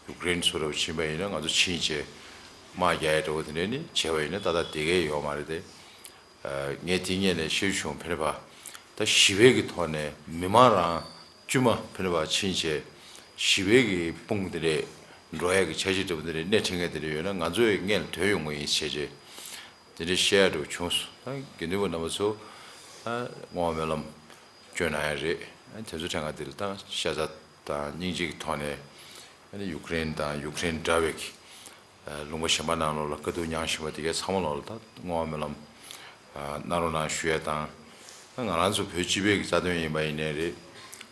ཡུཀ་རེན་སུ་རུ་ཕྱིན་པ་ཡིན་ན་ང་ཚོ་ཕྱིན་བྱས་དམག་རྒྱག་ཡ་འདྲ་བོ་དེ་འདྲ་ནི་བྱས་པ་ཡིན་ན་ཏག་ཏག་བསྡད་ཀྱི་ཡོད་མ་རེད་དེ། ངས་དེ་སྔོན་ནས་བཤད་རྒྱུ་བྱུང་། ཕན་པ་ད་ཞི་བའི་གི་ཐོག་ནས་མི་མང་རང་དཀྱུས་མ་ཕན་པ་ཕྱིན་བྱས་ ཞི་བའི་གི་དཔུང་དེ་རེད། འགྲོ་ཡ་གི་འཆར་གཞི་འདྲ་པོ་དེ་རེད། སྣེ་ཁྲིད་མཁན་དེ་རེད་ཡོད་ན་ང་ཚོ་ཡི་སྔོན་ལ་ཐོན་ཡོང་གི་ཡིན་བྱས་རྗེས་དེ་འདྲའི་བཤད་ཡ་འདྲ་པོ་བྱུང་སོང་། ད་དགེ་འདུན་པ་རྣམ་པ་ཚོ་ད་བསྔོ་བ་སྨོན་ལམ་སྐྱོན་གནང་ཡ་རེད། དེ་ཚོ་ཕྲན་ང་དེ་ལ་ད་ཤ་ཚ་དང་སྙིང་རྗེ་གི་ཐོག་ནས་ཡུཀ་རེན་དང་ཡུཀ་རེན་འདྲ་བའི་གི་ལུང་པ་གཞན་པ་ནང་ལོགས་ལ་དཀའ་སྡུག་མྱངས་བཞིན་པ་དེ་གའི་ཚང་མ་ལོགས་ལ་ད་བསྔོ་བ་སྨོན་ལམ་གནང་རོགས་གནང་ཞུ་ཡ་དང་། ད་ང་རང་ཚོ་བོད་སྤྱི་པའི་གི་རྩ་དོན་ཡིན་པ་ཡིན་ནའི་རེད།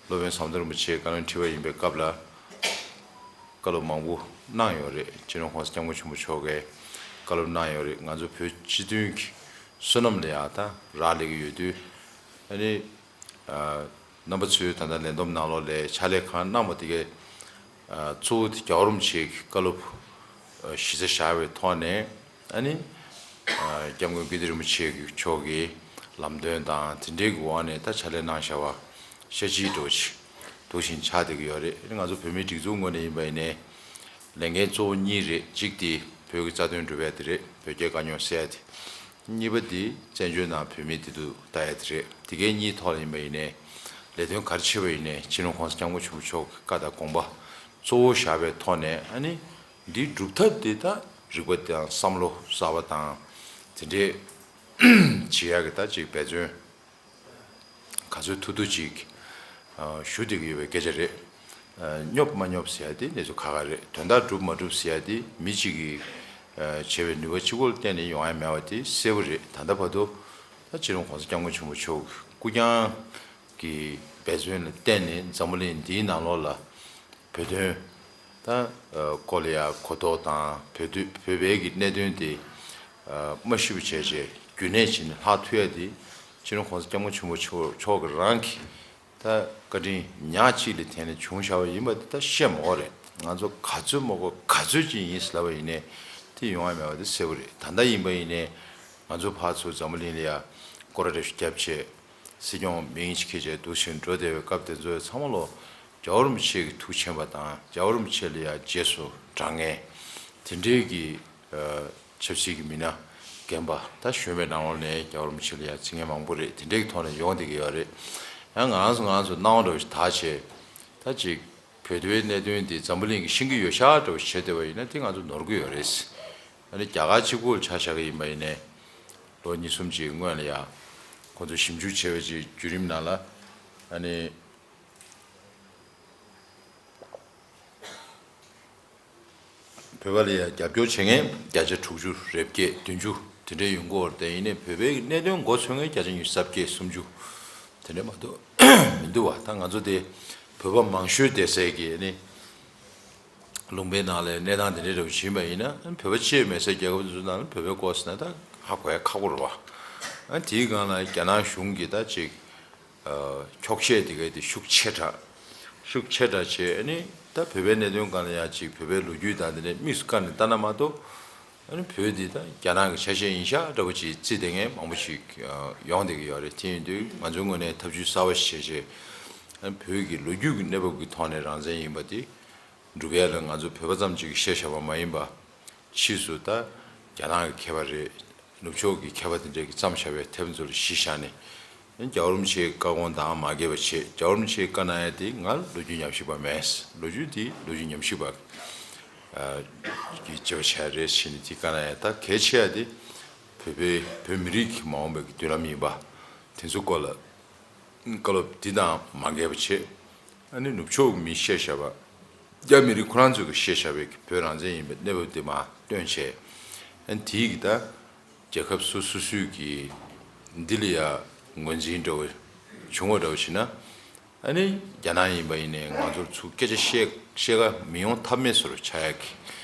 སློབ་དཔོན་ཟམ་གདོང་རིན་པོ་ཆེ་བཀའ་བློན་ཁྲི་པ་ཡིན་པའི་སྐབས་ལ་བཀའ་སློབ་མང་པོ་གནང་ཡོད་རེད། སྤྱི་ནོར་༸གོང་ས་༸སྐྱབས་མགོན་ཆེན་པོ་མཆོག་གིས་བཀའ་སློབ་གནང་ཡོད་རེད། ང་ཚོ་བོད་སྤྱི་མཐུན་གྱི་བསོད་ནམས་ལ་ཡང་ད་རག་ལས་ཀྱི་ཡོད་དུས་ཨ་ནི། རྣམ་པ་ཚོས་ད་ལྟ་ལས་བསྡོམས་ནང་ལོགས་ལ་ཕྱག་ལས་གང་གནང་བ་དེ་གའི་གཙོ་བོ་དེ་རྒྱལ་བ་རིན་པོ་ཆེ་གི་བཀའ་སློབ་གཞི་རྩ་བཞག་པའི་ཐོག་ནས་ཨ་ནི་སྐྱབས་མགོན་ཀིརྟི་རིན་པོ་ཆེ་གི་མཆོག་གི་ལམ་སྟོན་དང་དེ་འབྲེལ་གྱི་འོག་ནས་ད་ཕྱག་ལས་གནང་བཞག་པ་ཤ་སྤྱི་འདྲ་པོ་ཅིག་འདུག་བཞིན་ཆགས་བསྡད་ཀྱི་ཡོད་རེད། ང་ཚོ་བོད་མིའི་སྒྲིག་འཛུགས་ངོས་ནས་ཡིན་པ་ཡིན་ནའི་ལས་འགན་གཙོ་བོ་གཉིས་རེད། གཅིག་དེ་བོད་ཀྱི་རྩ་དོན་སྒྲུབ་ཡ་དེ་རེད། བོད་རྒྱའི་དཀའ་རྙོག་སེལ་ཡ་དེ། གཉིས་པ་དེ་བཙན་བྱོལ་ནང་བོད་མི་བདེ་སྡུག་ལྟ་ཡ་དེ་རེད། དེ་གའི་གཉིས་ཐོག་ལ་ཡིན་པ་ཡིན་ནའི་ལས་དོན་ག་རེ་བྱེད་པ་ཡིན་ནའི་སྤྱི་ནོར་༸གོང་ས་༸སྐྱབས་མགོན་ཆེན་པོ་མཆོག་གི་བཀའ་དང་དགོངས་པ་གཙོ་བོ་བཞག་པའི་ཐོག་ནས་ཨ་ནི་འདིའི་སྒྲུབ་ཐབས་དེ་ད་རིག་པ་དང་བསམ་བློ་གསར་པ་དང་དེ་འདྲས་བྱེད་ཡ་གི་ད་ཅིག་འབད་བརྩོན་ག་ཚོད་ཐུབ་ཐུབ་ཅིག་ཞུ་བསྡད་ཀྱི་ཡོད་པའི་སྐད་ཆ་རེད། སྙོབ་མ་སྙོབ་ཟེར་ཡ་དེ་གནས་ཚུལ་ཁག་ཁག་རེད། དོན་དག་འགྲུབ་མ་འགྲུབ་ཟེར་ཡ་དེ་མི་གཅིག་གིས་བྱས་པའི་ནུས་པ་གཅིག་པོ་ལ་བརྟེན་ནས་ཡོང་ཡ་མེད་པ་དེ་གསལ་པོ་རེད། ད་ལྟ་བར་དུ་ད་སྤྱི་ནོར་༸གོང་ས་༸སྐྱབས་མགོན་ཆེན་པོ་མཆོག་གི་སྐུ་རྐྱང་གི་འབད་བརྩོན་ལ་བརྟེན་ནས་འཛམ་བུ་གླིང་འདིའི་ནང་ལོགས་ལ་བོད་དོན་ད་ཨ་སྐོར་ལ་ཡ་གོ་རྟོགས་དང་བོད་དོན་བོད་པའི་གི་གནད་དོན་དེ་ཨ་མ་ཤི་བ་བྱས་བྱས་རྒྱུན་གནས་བྱས་ནས་ལྷག་ཐུབ་ཡ་དེ་སྤྱི་ནོར་༸གོང་ས་༸སྐྱབས་མགོན་ཆེན་པོ་མཆོག་མཆོག་གི་རང་གི་ད་བཀའ་དྲིན་ཉག་གཅིག་ལ་བརྟེན་ནས་བྱུང་བཞག་པ་ཡིན་པ་དེ་ད་བཤད་མ་དགོས་རེད། ང་ཚོ་ག་ཚོད་མ་དགོས་ག་ཚོད་ཅིག་ཡིན་ཟེར་ལབ་པ་ཡིན་ནའི་དེ་ཡོང་ཡ་མེད་པ་དེ་གསལ་པོ་རེད། ད་ལྟ་ཡིན་པ་ཡིན་ནའི་ང་ཚོ་ཕར་ཚུར་འཛམ་བུ་གླིང་ལ་ཡ་སྐོར་ར་རེ་ཞིག་བརྒྱབ་བྱས་སྲིད་སྐྱོང་མིང་ཅིག་འཁྱེར་བྱས་འདུག་བཞིན་འགྲོ་བསྡད་པའི་སྐབས་དེ་ཚོའི་ཚང་མ་ལོ་རྒྱལ་བ་རིན་པོ་ཆེ་གི་ཐུགས་མཁྱེན་པ་དང་རྒྱལ་བ་རིན་པོ་ཆེ་ལ་ཡ་རྗེས་སུ་འབྲང་མཁན་དེ་འདྲའི་གི་ཆབ་སྲིད་ཀྱི་མི་སྣ་རྒན་པ་ད་གཞོན་པའི་ནང་ལོགས་ནས་རྒྱལ་བ་རིན་པོ་ཆེ་ལ་ཡང་བརྩི་མཁན་མང་པོ་རེད། དེ་འདྲའི་ཐོག་ནས་ཡོང་བསྡད་ཀྱི་ཡོད་རེད། ཡང་ང་རང་ཚོ་ང་རང་ཚོ་སྣང་བ་འདྲ་བོ་ཞིག་དག་བྱས་ད་ཅིག་བོད་དོན་གནད་དོན་འདི་འཛམ་བུ་གླིང་གིས་ཤེས་ཀྱི་ཡོད་ཤག་འདྲ་བོ་ཞིག་བྱས་བསྡད་པ་ཡིན་ན་དེ་ང་ཚོ་ནོར་གྱི་ཡོད་རེད། ཨ་ནི་རྒྱ་གར་གཅིག་པུ་ལ་ཆ་བཞག་གི་ཡིན་པ་ཡིན་ནའི་ལོ་གཉིས་གསུམ་ཅིག་སྔོན་ལ་ཡང་ཁོང་ཚོས་ཞིབ་འཇུག་བྱས་པ་ཅིག་བརྒྱུད་རིམ་ནང་ལ་ཨ་ནི། བོད་པ་ལ་ཡང་རྒྱབ་སྐྱོར་བྱེད་མཁན་བརྒྱ་ཆ་དྲུག་ཅུ་རེ་བརྒྱད་བདུན་ཅུ་དེ་འདྲའི་ཡོང་གི་ཡོད་རེད། དེ་ཡིན་ནའི་བོད་པའི་གནད་དོན་མགོ་འཚོས་མཁན་བརྒྱ་ཆ་ཉི་ཤུ་རྩ་བརྒྱད་སུམ་ཅུ་དེ་འདྲ་མ་གཏོགས་མི་འདུག་བ། ད་ང་ཚོ་དེ་བོད་པ་མང་ཤོས་བསྡད་སའི་གི་ནི་ལུང་པའི་ནང་ལ་གནས་སྟངས་དེ་འདྲའི་འདྲ་བོ་ཕྱིན་པ་ཡིན་ན་བོད་པ་ཅིག་མེད་སའི་རྒྱལ་ཁབ་དེ་ཚོ་ནང་ལ་བོད་པའི་སྐོར་ཟེར་ན་ད་ཧ་གོ་ཡ་ཁག་པོ་རེད་བ། ཨ་དེའི་སྒང་ལ་རྒྱ་ནག་གཞུང་གིས་ད་ཅིག་འཁྱོག་བཤད་དེ་གའི་དེ་ཤུགས་ཆེ་དྲགས། ཤུགས་ཆེ་དྲགས་བྱས་ཨ་ནི་ད་བོད་པའི་གནད་དོན་སྒང་ལ་ཡང་ཅིག་བོད་པའི་ལོ་རྒྱུས་དང་དེ་འདྲའི་དམིགས་སུ་བཀར་ནས་ལྟ་ན་མ་གཏོགས་ཨ་ནི་བོད་འདི་ད་རྒྱ་ནག་གི་ཆ་ཤས་ཡིན་ཤག་འདྲ་པོ་ཅིག་བརྩི་བསྡད་མཁན་མང་པོ་ཞིག་ཡོང་བསྡད་ཀྱི་ཡོད་རེད། དེ་ཡིན་དུས་ང་ཚོའི་ངོས་ནས་ཐབས་ཇུས་གསར་པ་ཞིག་བྱས་བྱས་ཨ་ནི་བོད་ཀྱི་ལོ་རྒྱུས་ཀྱི་གནས་བབ་ཀྱི་ཐོག་ནས་རང་བཙན་ཡིན་པ་དེ་སྒྲུབ་ཡ་ལ་ང་ཚོ་བོད་པ་ཙམ་ཅིག་གིས་བཤད་བཞག་པ་མ་ཡིན་པ། ཕྱིས་སུ་ད་རྒྱ་ནག་གི་མཁས་པ་རེད། ནུབ་ཕྱོགས་ཀྱི་མཁས་པ་དེ་འདྲས་ཀྱིས་བརྩམས་བཞག་པའི་དེབ་ཚོ་ལ་གཞི་བཞག་ནས་རྒྱལ་བ་རིན་པོ་ཆེའི་བཀའ་དགོངས་དང་མ་འགལ་བ་བྱེད། རྒྱལ་བ་རིན་པོ་ཆེའི་བཀའ་གནང་ཡ་དེ་ང་ལོ་རྒྱུས་ཉམས་ཞིབ་པ་མེད། ལོ་རྒྱུས་དེ་ལོ་རྒྱུས་ཉམས་ཞིབ་པ་གིས་བྱས་པ་བྱས་རེད་ཟེར་ནས་དེ་བཀའ་གནང་ཡ་ད་གལ་ཆེ་ཡ་དེ་བོད་པའི་བོད་མི་རིགས་ཀྱི་མ་འོངས་པའི་གི་མདུན་ལམ་ཡིན་པ་དེ་ཚོ་སྐོར་ལ་བཀའ་སློབ་འདི་དང་མ་འགལ་བ་བྱེད། ཨ་ནི་ནུབ་ཕྱོགས་མིས་བཤད་བཞག་པ། རྒྱ་མི་རིགས་ཁོ་རང་ཚོས་ཀྱིས་བཤད་བཞག་པའི་བོད་རང་བཙན་ཡིན་པའི་གནས་བབ་དེ་མར་སྟོན་བྱས། ཨ་ནི་དེའི་གི་ད་རྒྱལ་ཁབ་སོ་སོ་སོའི་གི་འདི་ལ་ཡ་ངོས་འཛིན་འདྲ་བོ་བྱུང་བ་འདྲ་བོ་བྱས་ན། ཨ་ནི་རྒྱ་ནག་ཡིན་པ་ཡིན་ནའི་ང་ཚོར་ཚུར་སྐད་ཆ་བཤད་བཤད་ག་མི་ཡོང་ཐབས་མེད་བཟོ་འདྲ་ཆགས་ཡ་གི་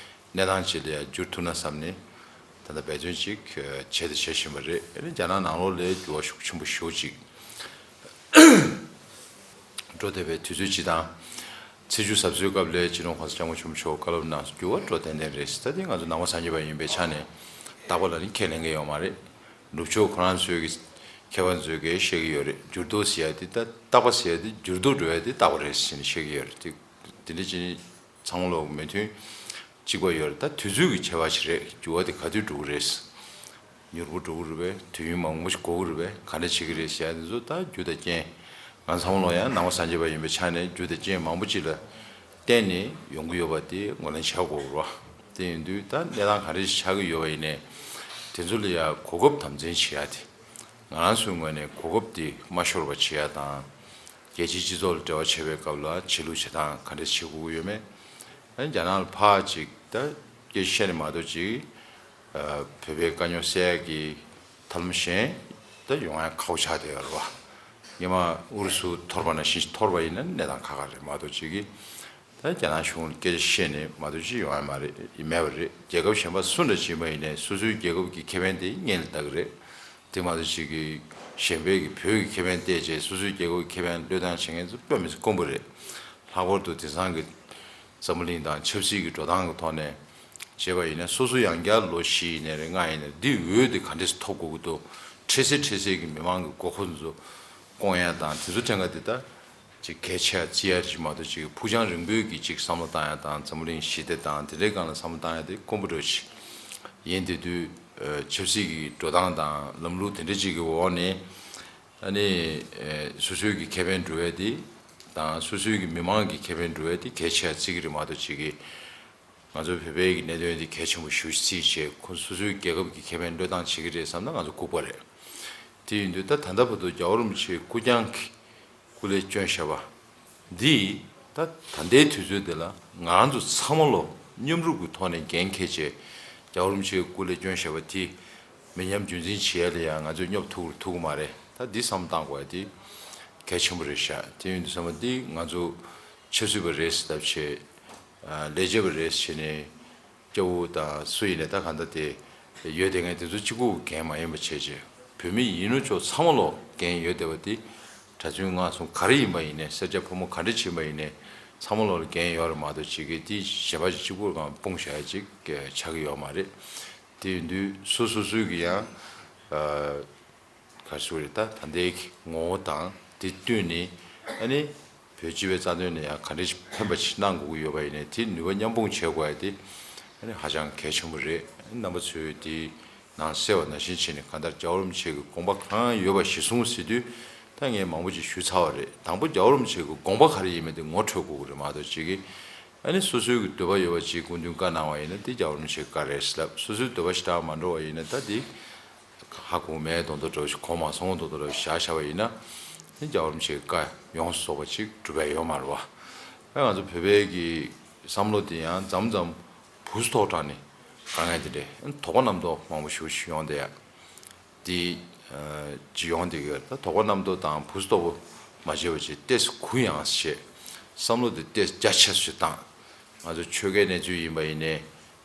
གནས་སྟངས་ཅིག་ལ་ཡ་འགྱུར་ཐུབ་ན་བསམ་ནས་ད་ལྟ་འབད་བརྩོན་ཅིག་བྱས་དང་བྱེད་བཞིན་པ་རེད། ཨ་ནི་རྒྱ་ནག་ནང་ལོགས་ལ་འགྱུར་བ་ཤུགས་ཆེན་པོ་ཞེ་པོ་ཅིག་འགྲོ་བསྡད་པའི་དུས་ཚོད་སྤྱི་དང་། ཚེས་བཅུ་གཟབ་གསོལ་སྐབས་ལ་སྤྱི་ནོར་༸གོང་ས་༸སྐྱབས་མགོན་ཆེན་པོ་མཆོག་བཀའ་སློབ་གནང་སོང་། འགྱུར་བ་འགྲོ་ཏན་ཏན་རེད། ད་དེ་ང་ཚོ་ནང་པ་སངས་རྒྱས་པ་ཡིན་པའི་ཆ་ནས་རྟག་པ་ལ་ནི་ཁས་ལེན་གྱི་ཡོད་མ་རེད། ནུབ་ཕྱོགས་ཁོ་རང་ཚོའི་གི་མཁས་པ་ཚོས་གི་བཤད་ཀྱི་ཡོད་རེད། འགྱུར་ལྡོག་ཟེར་ཡ་དེ་ད་རྟག་པ་ཟེར་ཡ་དེ་འགྱུར་ལྡོག་འགྲོ་ཡ་དེ་རྟག་པ་རེད་ཟེར་ནས་བཤད་ཀྱི་ཡོད་རེད། དེ་དེ་འདྲ་ཅིག་ཚང་མ་ལོག་མོས་མཐུན་གཅིག་པ་ཡོད་རེད། ད་དུས་ཚོད་ཀྱི་ཁྱད་པར་ཞིག་རེད། འགྱུར་བ་དེ་ག་དུས་འགྲོ་གི་རེད། མྱུར་པོ་འགྲོ་གི་རེད་པས། དུས་ཡུན་མང་པོ་ཞིག་འགོར་གི་རེད་པས། ག་འདྲ་བྱེད་ཀྱི་རེད་ཟེར་ཡ་དེ་ཚོ་ད་རྒྱུ་དང་རྐྱེན། ང་ཚང་མ་ལོག་ཡང་ནང་པ་སངས་རྒྱས་པ་ཡིན་པའི་ཆ་ནས་རྒྱུ་དང་རྐྱེན་མང་པོ་ཅིག་ལ་ བརྟེན་ནས་ཡོང་གི་ཡོད་པ་དེ་ངོས་ལེན་བྱ་དགོས་རེད་བ། དེ་ཡིན་དུས་ད་གནས་སྟངས་ག་རེ་ཆགས་ཀྱི་ཡོད་པ་ཡིན་ནའི་དེ་ཚོ་ལ་ཡ་གོ་སྐབས་དམ་འཛིན་བྱེད་ཡ་དེ་ང་རང་ཚོའི་ངོས་ནས་གོ་སྐབས་དེ་མ་ཤོར་བ་བྱེད་ཡ་དང་། རྒྱལ་སྤྱིའི་སྤྱི་ཚོགས་ལ་འབྲེལ་བ་བྱེད་པའི་སྐབས་ལ་བྱེད་ལུགས་བྱེད་སྟངས་ག་འདྲས་བྱེད་དགོས་ཀྱི་ཡོད་མེད། ཨ་ནི་རྒྱ་ནག་ལ་ཕར་ཅིག་ད་སྐད་ཆ་བཤད་ནས་མ་གཏོགས་ཅིག་ཨ་བོད་པའི་དཀའ་རྙོག་སེལ་ཡག་གི་ཐབས་ལམ་གཞན་ད་ཡོང་ཡག་ཁག་པོ་ཆགས་བསྡད་ཡོད་རེད་བ། སྔོན་མ་ཨུ་རུ་སུ་འཐོར་བ་ནང་བཞིན་ཞིག་འཐོར་བ་ཡིན་ན་གནས་སྟངས་ཁག་ཁག་རེད་མ་གཏོགས་ཅིག་གིས། ད་རྒྱ་ནག་གཞུང་ལ་སྐད་ཆ་བཤད་ནས་མ་གཏོགས་ཅིག་ཡོང་ཡག་མ་རེད། མེད་པ་རེད། རྒྱལ་ཁབ་གཞན་པ་སུ་འདྲ་ཅིག་ཡིན་པ་ཡིན་ནའི་སོ་སོའི་རྒྱལ་ཁབ་ཀྱི་ཁེ་ཕན་དེ་སྔོན་ལ་བལྟ་གི་རེད། དེ་མ་གཏོགས་ཅིག་གིས་གཞན་པའི་གི་བོད་ཀྱི་ཁེ་ཕན་བལྟས་བྱས་སོ་སོའི་རྒྱལ་ཁབ་ཀྱི་ཁེ་ཕན་བློས་བཏང་བྱེད་མཁན་ཚོ་དཔེ་མི་སྲིད་དཀོན་པོ་རེད། ལྷག་པར་དུ་དེང་སང་གི་འཛམ་བུ་གླིང་དང་ཆབ་སྲིད་ཀྱི་འགྲོ་སྟངས་ཀྱི་ཐོག་ནས་བྱས་པ་ཡིན་ན་སོ་སོ་ཡང་བསྐྱར་ལོ་བཞི་ཡིན་ནའི་རེད། ལྔ་ཡིན་ནའི་རེད། འདི་འོས་དེ་ག་འདྲས་སེ་ཐོབ་དགོས་ཀྱི་འདུག་འཕྲལ་སེལ་འཕྲལ་སེལ་གྱི་མི་མང་གི་དགོས་མཁོ་ཚོ་སྐོང་ཡ་དང་དེ་ཚོ་ཕྲན་ཁ་དེ་ད་ཅིག་གལ་ཆེ་བརྩི་ཡ་ཅིག་མ་གཏོགས་ཅིག་ཕུགས་རྒྱང་རིང་པོའི་གི་ཅིག་བསམ་བློ་བཏང་ཡ་དང་འཛམ་བུ་གླིང་ཞི་བདེ་དང་དེ་འདྲའི་སྒང་ལ་བསམ་བློ་བཏང་ཡ་དེ་དཀོན་པོ་འདྲ་ཅིག་ཡིན། དེ་དུས་ཆབ་སྲིད་ཀྱི་འགྲོ་སྟངས་དང་ལམ་ལུགས་དེ་འདྲ་ཅིག་གི་འོག་ནས་ཨ་ནི་སོ་སོའི་གི་ཁེ་ཕན་སྒྲུབ་ཡ་དེ་དང་སོ་སོའི་གི་མི་མང་གི་ཁེ་ཕན་སྒྲུབ་ཡ་དེ་གལ་ཆེ་བརྩི་གི་རེད་མ་གཏོགས་ཅིག་གི་ང་ཚོ་བོད་པའི་གི་གནད་དོན་འདི་གལ་ཆེན་པོ་ཞེ་པོ་ཅིག་བརྩིས་བྱས་ཁོ་སོ་སོའི་རྒྱལ་ཁབ་ཀྱི་ཁེ་ཕན་བློས་བཏང་བྱེད་ཀྱི་རེད་བསམ་ན་ང་ཚོ་ལྐུགས་པ་རེད། དེ་ཡིན་དུས་ད་ད་ལྟ་བར་དུ་རྒྱལ་བ་རིན་པོ་ཆེའི་སྐུ་རྐྱང་གི་སྐུ་ལས་བསྐྱོན་བཞག་པ་འདི་ད་ད་ལྟའི་དུས་ཚོད་འདི་ལ་ང་རང་ཚོ་ཚང་མ་ལོ་མཉམ་རུབ་ཀྱི་ཐོག་ནས་འགན་འཁྱེར་བྱས་རྒྱལ་བ་རིན་པོ་ཆེའི་སྐུ་ལས་བསྐྱོན་བཞག་པ་དེ་མི་ཉམས་རྒྱུན་འཛིན་བྱེད་ཡ་ལ་ཡང་ང་ཚོས་སྙོབ་ཐུབ་ཐུབ་ཀྱི་མ་རེད། ད་འདི་བསམ་བཏང་དགོས་ཡ་དེ་གལ་ཆེན་པོ་རེད་ཤག་དེ་ཡིན་དུས་ཚང་མ་འདི་ང་ཚོ་ཆབ་སྲིད་པ་རེད་ཟེར་ལབ་བྱས། ལས་བྱེད་པ་རེད་ཟེར་ནས་སྐྱ་བོ་དང་སུ་ཡིན་ནའི་ད་གང་ལྟར་དེ་ཡོད་བསྡད་མཁན་དེ་ཚོ་གཅིག་པུ་འགན་མ་ཡིན་པ་བྱས་བྱས་བོད་མི་ཡིན་ནོ་ཅོག་ཚང་མ་ལོ་འགན་ཡོད་བསྡད་པ་དེ་གྲྭ་བཙུན་སྔགས་སྲུང་ག་རེ་ཡིན་པ་ཡིན་ནའི་སེར་སྐྱ་ཕོ་མོ་ག་འདྲ་ཅིག་ཡིན་པ་ཡིན་ནའི་ཚང་མ་ལོ་ལ་འགན་ཡོད་རེད་མ་གཏོགས་ཅིག་གི་དེ་གཞན་པ་ཅིག་གཅིག་པུ་གང་སྤུངས་བཞག་ཡ་ཅིག་ཆགས་ཀྱི་ཡོད་མ་རེད། དེ་ཡིན་དུས་སོ་སོ་སོའི་གི་ཡང་ག་རེ་ཟེར་དགོས་རེད། ད་ད་ལྟའི་གི་ངོ་བོ་དང་དེ་བསྟུན་ནས་ཨ་ནི་བོད་སྤྱི་པའི་རྩ་དོན་ལ་ཡང་ག་འདྲ་ཞིག་ཕན་པ་ཞིག་གནང་དགོས་ཀྱི་ཡོད་པ་ཡིན་ནའི་དེ་ནུས་པ་མཉམ་སྤུངས་བྱེད་དགོས་ཡ་དེ་ཨ་ནི་ཧ་ཅང་གལ་ཆེན་པོ་རེད། རྣམ་པ་ཚོས་དེ་ནང་གསལ་བ་ནང་བཞིན་བྱས་ནས་གང་ལྟར་རྒྱལ་བ་རིན་པོ་ཆེ་གི་དགོངས་པ་གང་ཡོད་པ་གཞིར་བཟུང་ཟེར་དུས་ད་ངས་མང་པོ་ཅིག་ཞུས་ཚར་བ་རེད། དང་པོ་རྒྱལ་བ་རིན་པོ་ཆེ་གི་དགོངས་པ་ག་རེ་ཡིན་མིན་དེ་ངོ་འཕྲོད་དགོས་ཀྱི་རེད་མ་གཏོགས་ཅིག་གིས་ཨ་ནི་སོ་སོའི་གི་འདོད་པ་ཡོད་པ་ཅིག་སྐུ་མདུན་བཀའ་གནང་བ་ཡིན་ན་དེ་རྒྱལ་བ་རིན་པོ་ཆེའི་བཀའ་རེད་ཟེར་ལབ། སོ་སོའི་འདོད་པ་ཞེ་དྲག་མ་འགྲོ་བ་ཡིན་ན་ད་དེ་ཧ་གོ་མེད་མདོག་མདོག་འདྲ་བོ་ཞིག་གོ་མ་སོང་མདོག་མདོག་འདྲ་བོ་ཞིག་བཞག་བཞག་པ་ཡིན་ན་དེ་རྒྱལ་བ་རིན་པོ་ཆེའི་བཀའ་ཡོངས་སུ་རྫོགས་པ་ཅིག་འགྲུབ་པ་ཡོད་མ་རེད་བ། ཨ་ང་ཚོ་བོད་པའི་གི་བསམ་བློ་དེ་ཡང་མཚམས་མཚམས་བུ་སུ་ཐོག་དྲངས་ནས་དཀའ་ངལ་དེ་འདྲས་དོགས་པ་རྣམ་རྟོག་མང་པོ་ཞེ་པོ་ཞིག་ཡོང་བསྡད་ཡ། དེ་ཅི་ཡོང་དེ་གི་ད་དོགས་པ་རྣམ་རྟོག་དང་བུ་སུ་དོགས་པོ་མ་བྱས་པ་ཅིག་ཏོག་ཙམ་གུ་ཡངས་བྱས། བསམ་བློ་དེ་ཏོག་ཙམ་རྒྱ་ཆེ་སུ་བཏང་། ང་ཚོ་ཆོལ་ཁའི་གནས་ཚུལ་ཡིན་པ་ཡིན་ནའི་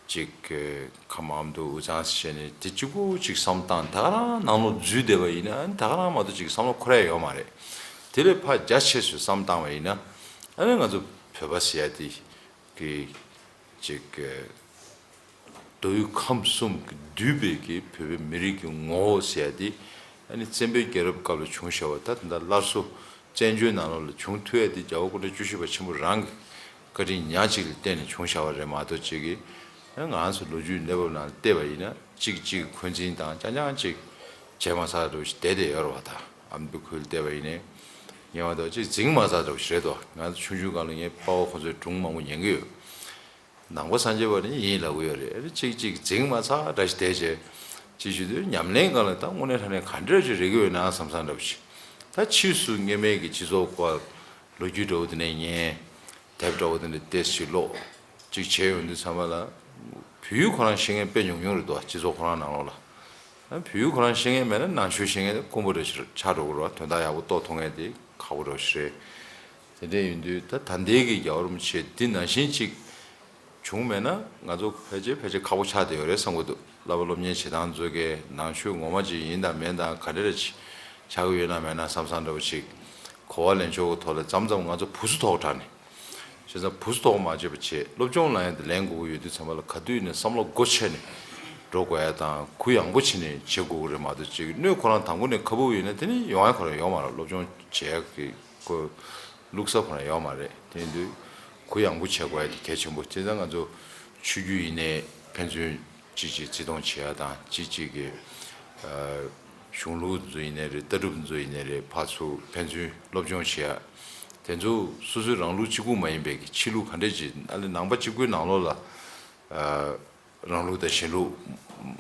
ཅིག་ཁ་མང་དུ་འུ་ཚང་བྱས་ནས་དེ་གཅིག་པུ་ཅིག་བསམ་བཏང་ད་ག་རང་ནང་ལོགས་འཛུལ་བསྡད་པ་ཡིན་ན་ད་ག་རང་མ་གཏོགས་ཅིག་བསམ་བློ་འཁོར་ཡ་ཡོད་མ་རེད། དེ་ལས་ཕར་རྒྱ་ཆེ་སུ་བསམ་བཏང་བ་ཡིན་ན་ཨ་ནི་ང་ཚོ་བོད་པ་ཟེར་ཡ་དེ། གི་ཅིག་གི་མདོ་དབུས་ཁམས་གསུམ་གྱིས་བསྡུས་པའི་གི་བོད་པའི་མི་རིགས་ཀྱི་ངོ་བོ་ཟེར་ཡ་དེ་ཨ་ནི་བཙན་པོའི་རྒྱལ་རབས་སྐབས་ལ་བྱུང་བཞག་པ་ད་ད་ལྟ་སླར་གསོ་བཙན་བྱོལ་ནང་ལོགས་ལ་བྱུང་ཐུབ་ཡ་དེ་རྒྱལ་བ་སྐུ་ཕྲེང་བཅུ་བཞི་པ་ཆེན་པོ་རང་གི་བཀའ་དྲིན་ཉག་གཅིག་ལ་བརྟེན་ནས་བྱུང་བཞག་པ་རེད་མ་གཏོགས་ཅིག་གི་ཨ་ང་ཚོ་ལོ་རྒྱུས་གནས་བབ་ནང་བལྟས་པ་ཡིན་ན་གཅིག་གཅིག་འཁོན་འཛིན་དང་རྐྱང་རྐྱང་ཅིག་བྱས་མ་ཚར་འདྲ་བོ་ཞིག་བསྡད་བསྡད་ཡོད་རེད་བ། ད་ཨ་མདོ་ཁུལ་བལྟས་པ་ཡིན་ནའི་ཉེ་བ་འདྲ་བོ་ཅིག་འཛིང་མ་ཚར་འདྲ་བོ་ཞིག་རེད་དོ། ང་ཚོ་ཆུང་ཆུང་སྒང་ལ་ངའི་པ་ཕ་ཁོ་ཚོའི་སྒྲུང་མང་པོ་ཉན་གི་ཡོད། ནང་པ་སངས་རྒྱས་པ་ནི་ཡིན་ལབ་གི་ཡོད་རེད། ཨ་ནི་གཅིག་གཅིག་འཛིང་མ་ཚར་འདྲ་ཞིག་བསྡད་བྱས། ཅིག་ཞུ་དུས་ཉམས་ལེན་སྒང་ལ་ད་དངོས་གནས་དྲང་གནས་ག་འདྲ་ཞིག་རེད་གི་ཡོད་ན་བསམ་བསམ་འདྲ་བོ་ཞིག་ད་ཕྱིས་སུ་སྔོན་མའི་གི་སྤྱི་ཚོགས་སྐོར་ལོ་རྒྱུས་འདྲ་བོ་དེ་ནས་ཉན། དེབ་འདྲ་བོ་དེ་འདྲ་ཏོག་ཙམ་ཀློག་ཅིག་བྱས་ཡོང་དུས་ཚང་མ་ལ་བོད་ཡིག་ཁོ་རང་ཤེས་མཁན་དཔེ་ཉུང་ཉུང་རེད་འདུག་སྤྱི་ཚོགས་ཁོ་རང་ནང་ལོགས་ལ། ཨ་བོད་ཡིག་ཁོ་རང་ཤེས་མཁན་མེད་ན་ནང་ཆོས་ཤེས་མཁན་དེ་དཀོན་པོ་རེད་ཆགས་འགྲོ་གི་རེད་བ། དོན་དག་ཡག་པོ་རྟོགས་ཐུབ་མཁན་དེ་ཁག་པོ་རེད་ཞེས། དེ་འདྲ་ཡིན་དུས་ད་ད་ལྟའི་གི་རྒྱལ་བ་རིན་པོ་ཆེ་འདི་ནང་བཞིན་ཅིག་བྱུང་མེད་ན་ང་ཚོ་ཕལ་ཆེར་ཕལ་ཆེར་ཁག་པོ་ཆགས་བསྡད་ཡོད་རེད་བསམ་གི་འདུག་བསླབ་པ་སློབ་གཉེར་བྱེད་སྟངས་ཚོ་གའི་ནང་ཆོས་ངོ་མ་ཅིག་ཡིན་དང་མིན་དང་ག་འདྲ་རེ་ཆགས་ཀྱི་ཡོད་ན་མེད་ན་བསམ་བསམ་འདྲ་བོ་ཞིག་གོ་བ་ལེན་ཕྱོགས་ཀྱི་ཐོག་ལ་མཚམས་མཚམས་ང་ཚོ་བུ་སུ་ཐོག་དྲངས་ནས། བྱས་ཙང་བུ་སུ་ཐོག་མ་བྱས་པ་བྱས་སློབ་སྦྱོང་ལ་ཡང་དེ་ལེན་དགོས་ཀྱི་ཡོད་དུས་ཚང་མ་ལ་ག་དུས་ནས་བསམ་བློ་སྒོ་ཕྱེ་ནས་འགྲོ་དགོས་ཡ་དང་གུ་ཡངས་པོ་བྱས་ནས་བྱེད་དགོས་ཀྱི་རེད་མ་གཏོགས་ཅིག་སྣོད་ཁོ་རང་དང་པོ་ནས་ཁ་སྦུབ་ཡིན་ན་དེ་ནི་ཡོང་ཡ་ཁོ་རང་ཡོང་མ་རེད། སློབ་སྦྱོང་བྱེད་ཡ་གི་ཁོ་བླུགས་ས་ཁོ་རང་ཡོད་མ་རེད། དེ་ཡིན་དུས་གུ་ཡངས་པོ་བྱེད་དགོས་ཡ་དེ་གལ་ཆེན་པོ། བྱས་ཙང་ང་ཚོ་ཆོས་བརྒྱུད་ཡིན་ནའི་ཕན་ཚུན་གཅིག་གཅིག་བརྩི་མཐོང་བྱེད་ཡ་དང་གཅིག་གཅིག་གི་ཨ་གཞུང་ལུགས་ཚོ་ཡིན་ནའི་རེད། ལྟ་གྲུབ་ཚོ་ཡིན་ནའི་རེད། ཕར་ཚུར་ཕན་ཚུན་སློབ་སྦྱོང་བྱེད་ཡ་ དེ་ཚོ་སོ་སོའི་རང་ལུགས་གཅིག་པུ་མ་ཡིན་པའི་གི་ཕྱི་ལུགས་ག་འདྲས་ཅིག་ཨ་ནི་ནང་པ་གཅིག་པུའི་ནང་ལོགས་ལ་ཨ་རང་ལུགས་དང་གཞན་ལུགས་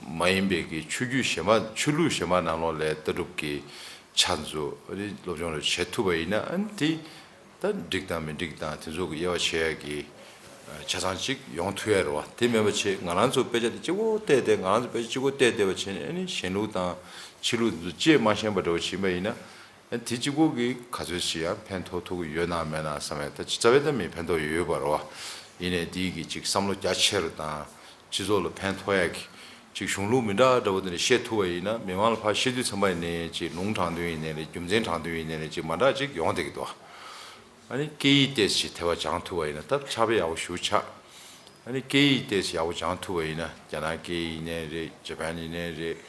མ་ཡིན་པའི་གི་ཆོས་བརྒྱུད་གཞན་པ་ཆོས་ལུགས་གཞན་པ་ནང་ལོགས་ལ་ལྟ་གྲུབ་ཀྱི་ཆ་ཚོ་ཨ་ནི་སློབ་སྦྱོང་རེ་བྱེད་ཐུབ་པ་ཡིན་ན་ཨ་ནི་དེ་ད་འགྲིག་དང་མི་འགྲིག་དང་དེ་ཚོ་གི་དབྱེ་བ་ཕྱེ་ཡ་གི་ཆ་ཚང་ཅིག་ཡོང་ཐུབ་ཡ་རེད་བ། དེ་མེད་པ་བྱས་ང་རང་ཚོ་དཔེ་ཆ་དེ་གཅིག་པོ་བལྟས་ཏེ་ང་རང་ཚོ་དཔེ་ཆ་གཅིག་པོ་བལྟས་བསྡད་པ་བྱས་ནས་ཨ་ནི་གཞན་ལུགས་དང་ཕྱི་ལུགས་དེ་ཚོ་ཅིས་མ་ཤེས་པ་འདྲ་བོ་ཕྱིན་པ་ཡིན་ན། དེ་གཅིག་པོ་གིས་ག་ཚོད་ཞིག་ཡང་ཕན་ཐོགས་ཐུབ་ཀྱི་ཡོད་ན་མེད་ན་བསམ་ཡ་ད་ཅི་རྩ་བའི་ད་མི་ཕན་ཐོགས་ཡོད་ཡོད་པ་རེད་བ། ཡིན་ནའི་དེའི་གི་ཅིག་བསམ་བློ་རྒྱ་ཆེ་རུ་དང་སྤྱི་ཚོགས་ལ་ཕན་ཐོགས་ཡ་གི་ཅིག་གཞུང་ལུགས་མི་འདྲ་འདྲ་བོ་དེ་འདྲ་བཤད་ཐུབ་པ་ཡིན་ན་མི་མང་ལ་ཕར་བཤད་དུས་ཙམ་པ་ཡིན་ནའི་ཅིག་ལུང་དྲངས་དུས་ཡིན་ནའི་རེད། རྒྱུ་མཚན་དྲངས་དུས་ཡིན་ནའི་རེད། ཅིག་མ་འདྲ་ཅིག་ཡོང་བསྡད་ཀྱི་འདུག་ཨ་ནི་སྐད་ཡིག་ཏོག་ཙམ་ཞིག་ཐེ་བ་སྦྱང་ཐུབ་པ་ཡིན་ན་ད་ཕྱག་དཔེ་ཡག་པོ་ཞེ་པོ་ཆགས། ཨ་ནི་སྐད་ཡིག་ཏོག་ཙམ་ཡག་པོ་སྦྱང་ཐུབ་པ་ཡིན་ན་རྒྱ་ནག་སྐད་ཡིག་ཡིན་ནའི་རེད། ཇ་པན་ཡིན་ནའི་རེད།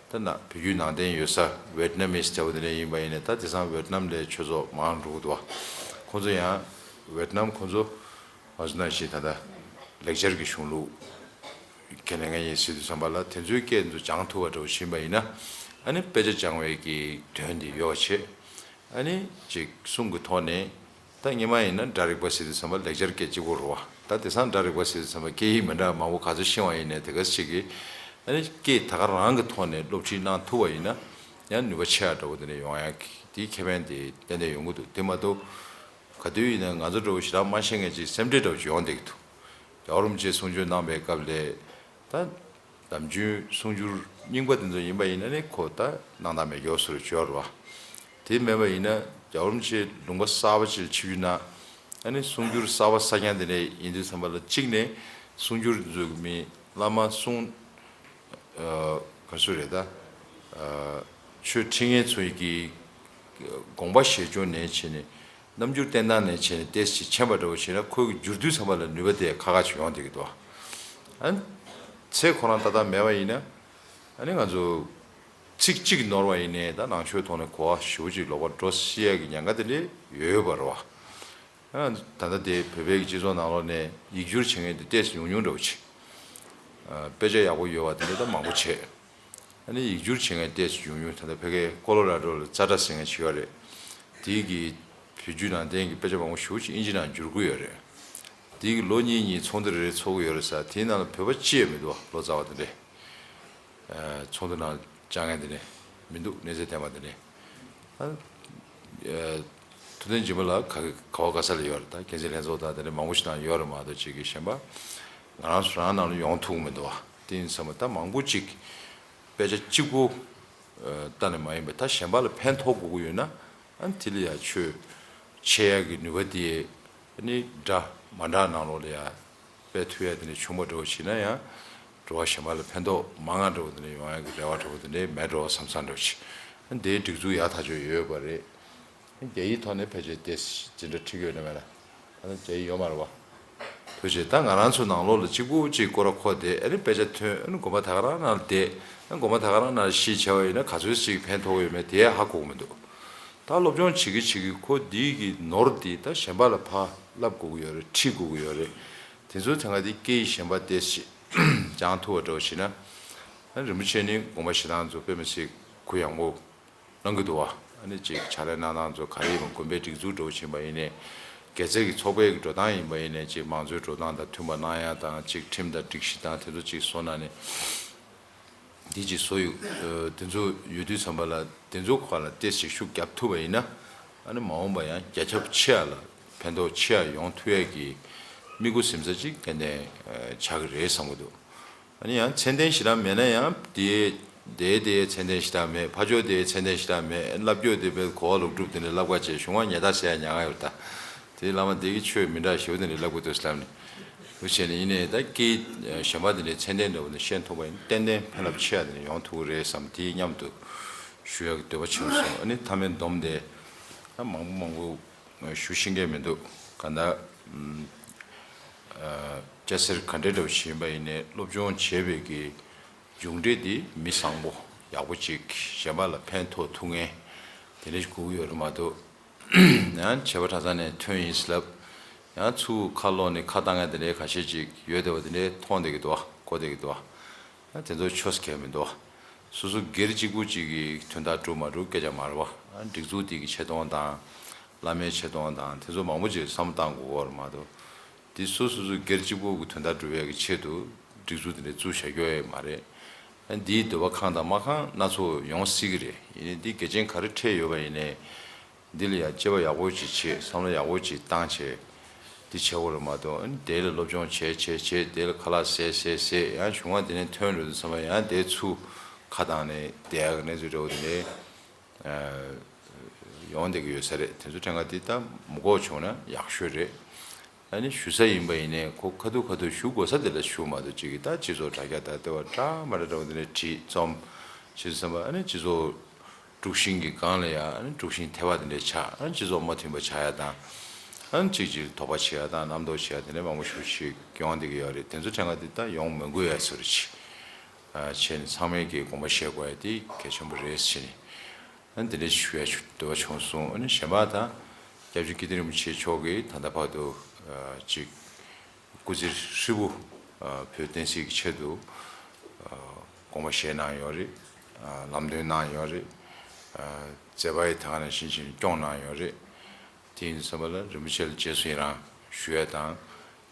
ད་ན་བོད་བརྒྱུད་ནང་བསྟན་ཡོད་ས་ཝེད་ནམ་མིས་འདྲ་བོ་དེ་འདྲ་ཡིན་པ་ཡིན་ན་ད་དེང་སང་ཝེད་ནམ་ལ་ཆོས་ཚོགས་མང་འགྲོ་གི་འདུག་ཁོང་ཚོ་ཡང་ཝེད་ནམ་ཁོང་ཚོ་ང་ཚོ་ནང་བཞིན་ད་ལྟ་ལེགས་སྦྱར་གྱི་གཞུང་ལུགས་ཁས་ལེན་མཁན་ཡིན་ཟེར་དུས་ཙམ་པ་ལ་དེ་ཚོའི་སྐད་ཚོ་སྦྱང་ཐུབ་པ་འདྲ་བོ་ཕྱིན་པ་ཡིན་ན་ཨ་ནི་དཔེ་ཆ་སྦྱང་བའི་གི་དོན་དེ་ཡོད་བྱེད། ཨ་ནི་ཅིག་གསུང་གི་ཐོག་ནས་ད་སྔོན་མ་ཡིན་ན་སྒྲ་རིག་པ་ཟེར་དུས་ཙམ་པ་ལེགས་སྦྱར་སྐད་གཅིག་པོ་རེད་བ། ད་དེང་སང་སྒྲ་རིག་པ་ཟེར་དུས་ཙམ་པ་སྐད་ཡིག་མི་འདྲ་མང་པོ་ག་ཚོད་ཤེས་པ་ཡིན་ནའི་དེ་ག་ཅིག་གིས་ཨ་ནི་སྐད་ད་ག་རང་གི་ཐོག་ནས་སློབ་ཁྲིད་གནང་ཐུབ་པ་ཡིན་ན་ཡང་ནུས་པ་ཆེ་བ་འདྲ་བོ་དེ་འདྲ་ཡོང་ཡག་གི་དེའི་ཁེ་ཕན་དེ་ཏན་ཏན་ཡོང་གི་འདུག་དེ་མ་གཏོགས་ག་དུས་ཡིན་ན་ང་ཚོ་འདྲ་བོ་ཞེ་དྲག་མ་ཤེས་མཁན་ཅིག་སེམས་ཁྲལ་འདྲ་བོ་ཅིག་ཡོང་བསྡད་ཀྱི་འདུག་རྒྱལ་བ་རིན་པོ་ཆེས་གསུང་ཆོས་གནང་པའི་སྐབས་ལ་ད། ནམ་རྒྱུན་གསུང་སྒྱུར་རྙིང་པ་དེ་ཚོ་ཡིན་པ་ཡིན་ན་ནི་ཁོ་ད་གནང་སྟངས་མེད་མཁན་བཟོ་འདྲ་ཅིག་ཡོད་རེད་བ། དེ་མེད་པ་ཡིན་ན་རྒྱལ་བ་རིན་པོ་ཆེ་ལུང་པ་གསར་པ་ཅིག་ལ་ཆིབས་བསྒྱུར་གནང་། ཨ་ནི་གསུང་སྒྱུར་གསར་པ་གསར་རྐྱང་དེ་འདྲ་ཡིན་དུས་ཙམ་པ་ལ་གཅིག་ནས་གསུང་སྒྱུར་དེ་ཚོ་གི་མི་བླ་མ་གསུང་ཨ་ག་ཚོད་རེད་ད། ཨ་ཆོས་ཁྲིད་མཁན་ཚོ་ཡི་གི་དགོངས་པ་བཞེས་ཕྱོགས་ནས་བྱས་ནས། རྣམ་འགྱུར་བསྟན་སྟངས་ནས་བྱས་ནས་ཏོག་ཙམ་ཞིག་མཁྱེན་པ་འདྲ་བོ་བྱས་ན་ཁོའི་འགྱུར་དུས་ཙམ་པ་ལ་ནུས་པ་དེ་ཁག་ཁག་ཅིག་ཡོང་བསྡད་ཀྱི་འདུག་ཨ་ནི་ཚེ་ཁོ་རང་ཏག་ཏག་མེད་པ་ཡིན་ན་ཨ་ནི་ང་ཚོ་ཚིག་གཅིག་ནོར་བ་ཡིན་ནའི་ད་ནང་ཆོས་ཐོག་ནས་གོ་བ་ཞེ་པོ་ཅིག་ལོག་པ་འགྲོ་སྲིད་ཡ་གི་ཉེན་ཁ་དེ་འདྲ་ཡོད་ཡོད་པ་རེད་བ། ཨ་ད་ལྟ་དེ་བོད་པའི་གི་སྤྱི་ཚོགས་ནང་ལོགས་ནས་ཡིག་སྒྱུར་བྱེད་མཁན་དེ་ཏོག་ཙམ་ཉུང་ཉུང་འདྲ་བོ་ཅིག་ཨ་དཔེ་ཆ་ཡག་པོ་ཡོད་པ་དེ་འདྲ་ད་མང་པོ་བྱས། ཨ་ནི་ཡིག་སྒྱུར་བྱེད་མཁན་ཏོག་ཙམ་ཉུང་ཉུང་། ད་ལྟ་ཕ་གིའི་ཀོ་ལོ་ར་ཌོ་ལ་ཙ་ཏྲ་ཟེར་མཁན་ཅིག་ཡོད་རེད། དེའི་གི་བོད་བརྒྱུད་ནང་བསྟན་གྱི་དཔེ་ཆ་མང་པོ་ཞེ་པོ་ཅིག་ཨིན་ཇི་ནང་བསྒྱུར་གྱི་ཡོད་རེད། དེའི་གི་ལོ་གཉིས་གཉིས་ཚོགས་འདུ་རེ་རེ་ཚོགས་ཀྱི་ཡོད་རེད་ཟེར། དེའི་ནང་ལ་བོད་པ་གཅིག་ཡང་མི་འདུག་ལོ་ཙཱ་བ་དེ་འདྲས། ཨ་ཚོགས་འདུ་ནང་བཅར་མཁན་དེ་འདྲས་མི་འདུག་གནས་ཚད་ལྡན་པ་དེ་འདྲས། ཨ་ཨ་ཐུབ་བསྟན་སྦྱིན་པ་ལགས་ག་ག་བ་ག་ས་ལ་ཡོད་རེད། ད་འགན་འཛིན་ལྷན་ཚོགས་དང་དེ་འདྲས་མང་པོ་ཞིག་ནང་ཡོད་རེད་མ་གཏོགས་ཅིག་གི་གཞན་པ་ང་རང་ཚོ་རང་ནང་ལ་ཡོང་ཐུབ་ཀྱི་མི་འདུག་བ། དེ་ཡིན་ཙང་ད་མང་པོ་ཅིག་དཔེ་ཆ་གཅིག་པོ་ཨ་ལྟ་ནས་མ་ཡིན་པར་ད་གཞན་པ་ལ་ཕན་ཐོགས་དགོས་ཀྱི་ཡོད་ན་ཨ་དེ་ལ་ཡ་ཆོས་འཆད་ཡག་གི་ནུས་པ་དེ་ཨ་ནི་འདྲ་མ་འདྲ་ནང་ལོགས་ལ་ཡ་སྤེལ་ཐུབ་ཡ་དེ་འདྲ་བྱུང་བ་འདྲ་བོ་བྱས་ན་ཡང་འགྲོ་བ་གཞན་པ་ལ་ཕན་ཐོགས་མང་ང་འདྲ་བོ་དེ་འདྲ་ཡོང་ཡག་གི་རེ་བ་འདྲ་བོ་དེ་འདྲ་མེད་འགྲོ་བསམ་བསམ་འདྲ་བོ་བྱས། ཨ་དེའི་སྒྲིག་འཛུགས་ཡག་ཐག་ཆོད་ཡོད་པ་རེད། རྒྱ་ཡིག་ཐོག་ནས་ཕལ་ཆེར་དེ་འཛིན་གྲྭ་ཁྲིད་ཀྱི་ཡོད་ན་མེད་ན། ད་ནི་རྒྱ་ཡིག་ཡོད་མ་རེད་བ། ཐུགས་རྗེ་ཆེ། ད་ང་རང་ཚོ་ནང་ལོགས་ལ་གཅིག་པུ་གཅིག་སྐོར་ར་ཁོ་བསྡད་ཨ་ནི་དཔེ་ཆ་ཐོན་ཨ་ནི་དགོན་པ་ད་ག་རང་ནང་ལ་བསྡད་ཨ་ནི་དགོན་པ་ད་ག་རང་ནང་ལ་གཞིས་བྱས་པ་ཡིན་ན་ག་ཚོད་ཅིག་ཕན་ཐོགས་ཡོད་མེད་དེ་ཧ་གོ་གི་མི་འདུག་ད་སློབ་སྦྱོང་བྱེད་ཀྱི་བྱེད་ཀྱི་ཁོ་འདི་གི་ནོར་འདི་ད་གཞན་པ་ལ་ཕར་བསླབ་དགོས་ཀྱི་ཡོད་རེད། ཁྲིད་དགོས་ཀྱི་ཡོད་རེད། དེ་ཚོའི་ཐད་ཀ་འདི་སྐད་ཡིག་གཞན་པ་དེ་ཞིག་སྦྱང་ཐུབ་པ་འདྲ་བོ་ཞིག་ན་ཨ་ནི་རིན་པོ་ཆེ་ནི་དགོངས་པ་བཞེས་སྟངས་ཚོ་དཔེ་མི་སྲིད་གུ་ཡངས་པོ། གནང་གི་འདུག་བ། ཨ་ནི་ཅིག་ཕྱག་ལས་གནང་སྟངས་ཚོ་ག་རེ་ཡིན་པ་དགོན་པའི་སྒྲིག་འཛུགས་འགྲོ་བཞིན་པ་ཡིན་ནའི། དགེ་རྩ་གི་ཚོགས་པའི་འགྲོ་སྟངས་ཡིན་པ་ཡིན་ནའི་ཅིག་མང་གཙོའི་འགྲོ་སྟངས་དང་མཐུན་པ་གནང་ཡ་དང་ཅིག་ཁྲིམས་དང་སྒྲིག་གཞི་དང་དེ་ཚོ་ཅིག་བཟོ་གནང་ནས། འདི་ཅིག་བཟོ་ཡོད། དེ་ཚོ་ཡོད་དུས་ཙམ་པ་ལ་དེ་ཚོ་ཁག་ལ་ཏོག་ཙམ་ཤུགས་རྒྱབ་ཐུབ་པ་ཡིན་ན། ཨ་ནི་མ་འོངས་པ་ཡང་རྒྱ་ཁྱབ་ཆེ་ཡ་ལ་ཕན་ཐོགས་ཆེ་ཡ་ཡོང་ཐུབ་ཡ་གི་དམིགས་ཡུལ་ཟིན་ས་ཅིག་ཏན་ཏན་ཆགས་ཀྱི་རེད་བསམ་གྱི་འདུག་ཨ་ནི་ཡང་ཚད་ལྡན་ཞེ་དྲག་མེད་ན་ཡང་དེའི་དེའི་དེའི་ཚད་ལྡན་ཞེ་དྲག་མེད། ཕར་ཕྱོགས་དེའི་ཚད་ལྡན་ཞེ་དྲག་མེད། བསླབ་ཕྱོགས་དེ་བས་གོ་བ་ལོག་སྒྲུབ་དེ་འདྲ་བསླབ་ཁ་བྱས་གཞུང་བ་ཉལ་ཐ་ཟེར་ཡ་ཉག་ག་ཡོད་ད། དེའི་བླ་མ་དེ་གི་ཆོས་མི་འདྲ་ཞེ་པོ་དེ་འདྲ་བསླབ་དགོས་འདུག་བསམ་ནས། འུ་བྱས་ནས་ཡིན་ནའི་ད་སྐད་གཞན་པ་དེ་འདྲའི་ཚད་ལྡན་འདྲ་བོ་ནས་ཤེས་ཐུབ་པ་ཡིན་ཏན་ཏན་ཕན་རླབས་ཆེ་ཡ་དེ་འདྲ་ཡོང་ཐུབ་ཀྱི་རེད་བསམ། དེའི་མཉམ་དུ་ཞུ་ཡ་གི་འདོད་པ་ཆེན་པོ་སོང་། ཨ་ནི་མཐའ་མའི་སྡོམ་དེ་ད་མང་པོ་མང་པོ་ཞུ་ཤེས་མཁན་མི་འདུག་གང་ལྟར་ཨ་སྐྱ་སེར་ག་འདྲའི་འདྲ་བོ་ཞིག་ཡིན་པ་ཡིན་ནའི་སློབ་སྦྱོང་བྱས་པའི་གི་མཇུག་འབྲས་དེ་མི་བཟང་པོ་ཡག་པོ་ཅིག་གཞན་པ་ལ་ཕན་ཐོགས་ཐུབ་མཁན་དེ་འདྲ་ཞིག་དགོས་ཀྱི་ཡོད་རེད་མ་གཏོགས། ཡང་བྱས་པ་གྲྭ་ཚང་ནས་ཐོན་ཡིན་ཟེར་ལབ། ཡང་ཚུར་ཁ་ལོག་ནས་ཁ་བཏང་མཁན་དེ་འདྲའི་ཁ་ཤས་ཅིག་ཡོད་བསྡད་པ་དེ་འདྲའི་མཐོང་བསྡད་ཀྱི་འདུག་གོ་བསྡད་ཀྱི་འདུག་ཡང་དེ་ཚོ་ཆོས་སུ་གལ་མི་འདུག་སོ་སོ་སྒེར་གཅིག་པུ་གཅིག་གིས་དོན་དག་སྒྲུབ་མ་སྒྲུབ་སྐད་ཆ་མ་རེད་བ། སྒྲིག་འཛུགས་དེ་གི་ཆེ་མཐོང་དང་ བླ་མའི་ཆེ་མཐོང་དང་དེ་ཚོ་མང་པོ་ཅིག་བསམ་བློ་བཏང་དགོས་ཀྱི་ཡོད་རེད་མ་གཏོགས། འདི་སོ་སོ་སོ་སྒེར་གཅིག་པོ་གི་དོན་དག་སྒྲུབ་ཡས་ཀྱི་ཆེད་དུ་སྒྲིག་འཛུགས་དེ་འདྲ་བཙུགས་བཞག་རྒྱུ་ཡོད་མ་རེད། ཨ་འདིའི་འདོད་པ་ཁེངས་དང་མ་ཁེངས་སྣ་ཚོགས་ཡོང་སྲིད་ཀྱི་རེད། ཡིན་ནའི་འདི་གལ་ཆེན་ག་རེ་འཕྲད་ཡོད་པ་ཡིན་ནའི། འདི་ལ་ཡང་དཔྱད་པ་ཡག་པོ་ཅིག་བྱེད། བསམ་བློ་ཡག་པོ་ཅིག་བཏང་བྱས། འདི་བྱེད་དགོས་རེད་མ་གཏོགས། ཨ་ནི་དེ་ལ་སློབ་སྦྱོང་བྱས་བྱས་བྱས། དེ་ལ་ཁ་ལག་བཟས་བཟས་བཟས། ཡང་གཞུང་བ་དེ་ནས་ཐོན་འགྲོ་དུས་ཙམ་པ་ཡང་དེ་ཚུར་ཁ་བཏང་ནས་བསྡད་ཡག་གི་གནས་ཚུལ་འདྲ་བོ་དེ་འདྲའི་ཡོང་བསྡད་ཀྱི་ཡོད་ས་རེད། དེ་ཚོ་ཕྲན་ཁ་དེ་ད་མ་གོ་བྱུང་ན་ཡག་ཤོས་རེད། ཨ་ནི་ཞུ་ས་ཡིན་པ་ཡིན་ནའི་ཁོ་ཁ་ཐུག་ཁ་ཐུག་ཞུ་དགོས་ས་དེ་ལ་ཞུ་མ་གཏོགས། གཅིག་གིས་ད་སྤྱི་ཚོགས་དྲ་རྒྱ་ད་ལྟ་བ་འདྲ་མ་འདྲ་འདྲ་བོ་དེ་འདྲ་བྲིས་རྩོམ། བྱས་ཙང་ཨ་ནི་སྤྱི་ཚོགས་དཀྲུག་ཤིང་གི་སྒང་ལ་ཡང་ཨ་ནི་དཀྲུག་ཤིང་ཐེབས་པ་དེ་འདྲ་ཆགས། ཨ་ནི་སྤྱི་ཚོགས་མ་མཐུན་པ་ཆགས་ཡ་དང་། ཨ་ནི་གཅིག་གཅིག་དོགས་པ་བྱེད་ཡ་དང་རྣམ་རྟོག་བྱེད་ཡ་དེ་འདྲ་མང་པོ་ཞེ་པོ་ཅིག་ཡོང་བསྡད་ཀྱི་ཡོད་རེད། དེ་ཚོ་ཕྲན་ཁ་དེ་ད་ཡོང་མི་དགོས་ཡ་བཟོ་འདྲ་ཅིག་བྱས་ནས་ཚང་མས་ཀྱིས་དགོངས་པ་བཞེས་དགོས་ཡ་དེ་གལ་ཆེན་པོ་རེད་ཟེར་ནས། ཨ་ནི་དེ་འདྲ་ཞུ་ཡ་ཞུ་འདོད་པ་བྱུང་སོང་། ཨ་ནི་གཞན་པ་ད་སྐྱབས་རྗེ་ཀིརྟི་རིན་པོ་ཆེ་མཆོག་གིས་ད་ལྟ་བར་དུ་ཨ་ཅིག་སྐུ་ཚེ་ཧྲིལ་པོ་ཨ་བོད་བསྟན་སྲིད་ཀྱི་ཆེད་དུ་ཨ་དགོངས་པ་བཞེས་གནང་ཡོད་རེད། ཨ་ལམ་སྟོན་གནང་ཡོད་རེད། ཨ་མཛད་པ་ཡི་ད་ག་ནང་བཞིན་བྱས་ནས་སྐྱོང་གནང་ཡོད་རེད། དེ་ཡིན་དུས་ཙམ་པ་ལ་རིན་པོ་ཆེ་ལ་རྗེས་སུ་ཡི་རང་ཞུ་ཡ་དང་།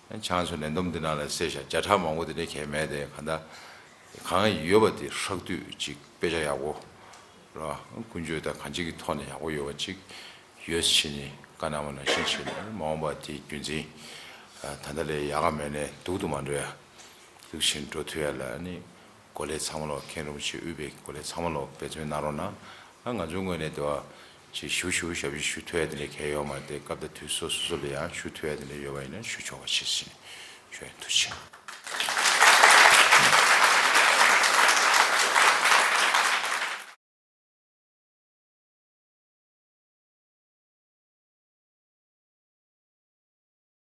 ཁྱེད་རང་ཚོ་ལས་བསྡོམས་འདི་ནང་ལ་གསལ་བཞག་བརྒྱ་ཕྲག་མང་པོ་དེ་འདྲ་གང་ཡང་མེད་དེ། གང་ལྟར་གང་ཡོད་པ་དེ་ཧྲག་བསྡུས་ཅིག་དཔེ་ཆ་ཡག་པོ་ར་ཀུན་སྤྱོད་དང་གང་ཅིའི་ཐོག་ནས་ཡག་པོ་ཡོད་པ་ཅིག་ཡོད་བྱས་ནས་བཀའ་གནང་བ་ནང་བཞིན་བྱས་ནས། མ་འོངས་པ་དེའི་རྒྱུན་འཛིན་ད་ལྟ་ལས་ཡག་ག་མེད་ནས་སྡུག་ཏུ་མ་འགྲོ་ཡ། འདུག་བཞིན་འགྲོ་ཐུབ་ཡ་ལ་ནི་འགོ་ལས་ཚང་མ་ལོག་མཁན་རིན་པོ་ཆེ་དབུས་པའི་འགོ་ལས་ཚང་མ་ལོག་འབད་བརྩོན་གནང་རོགས་གནང་། ཨ་ང་ཚོའི་ངོས་ནས་དེ་བ་ཅིག་ཞུ་ཞུ་ཞབས་ཕྱི་ཞུ་ཐུབ་ཡ་དེ་འདྲ་གང་ཡང་ཡོད་མ་རེད་དེ། སྐབས་དང་དུས་སོ་སོ་སོ་ལ་ཡང་ཞུ་ཐུབ་ཡ་དེ་འདྲ་ཡོད་པ་ཡིན་ན་ཞུ་ཆོག་པ་བྱེད་ཟིན་ཞུ་ཡ། ཐུགས་རྗེ་ཆེ།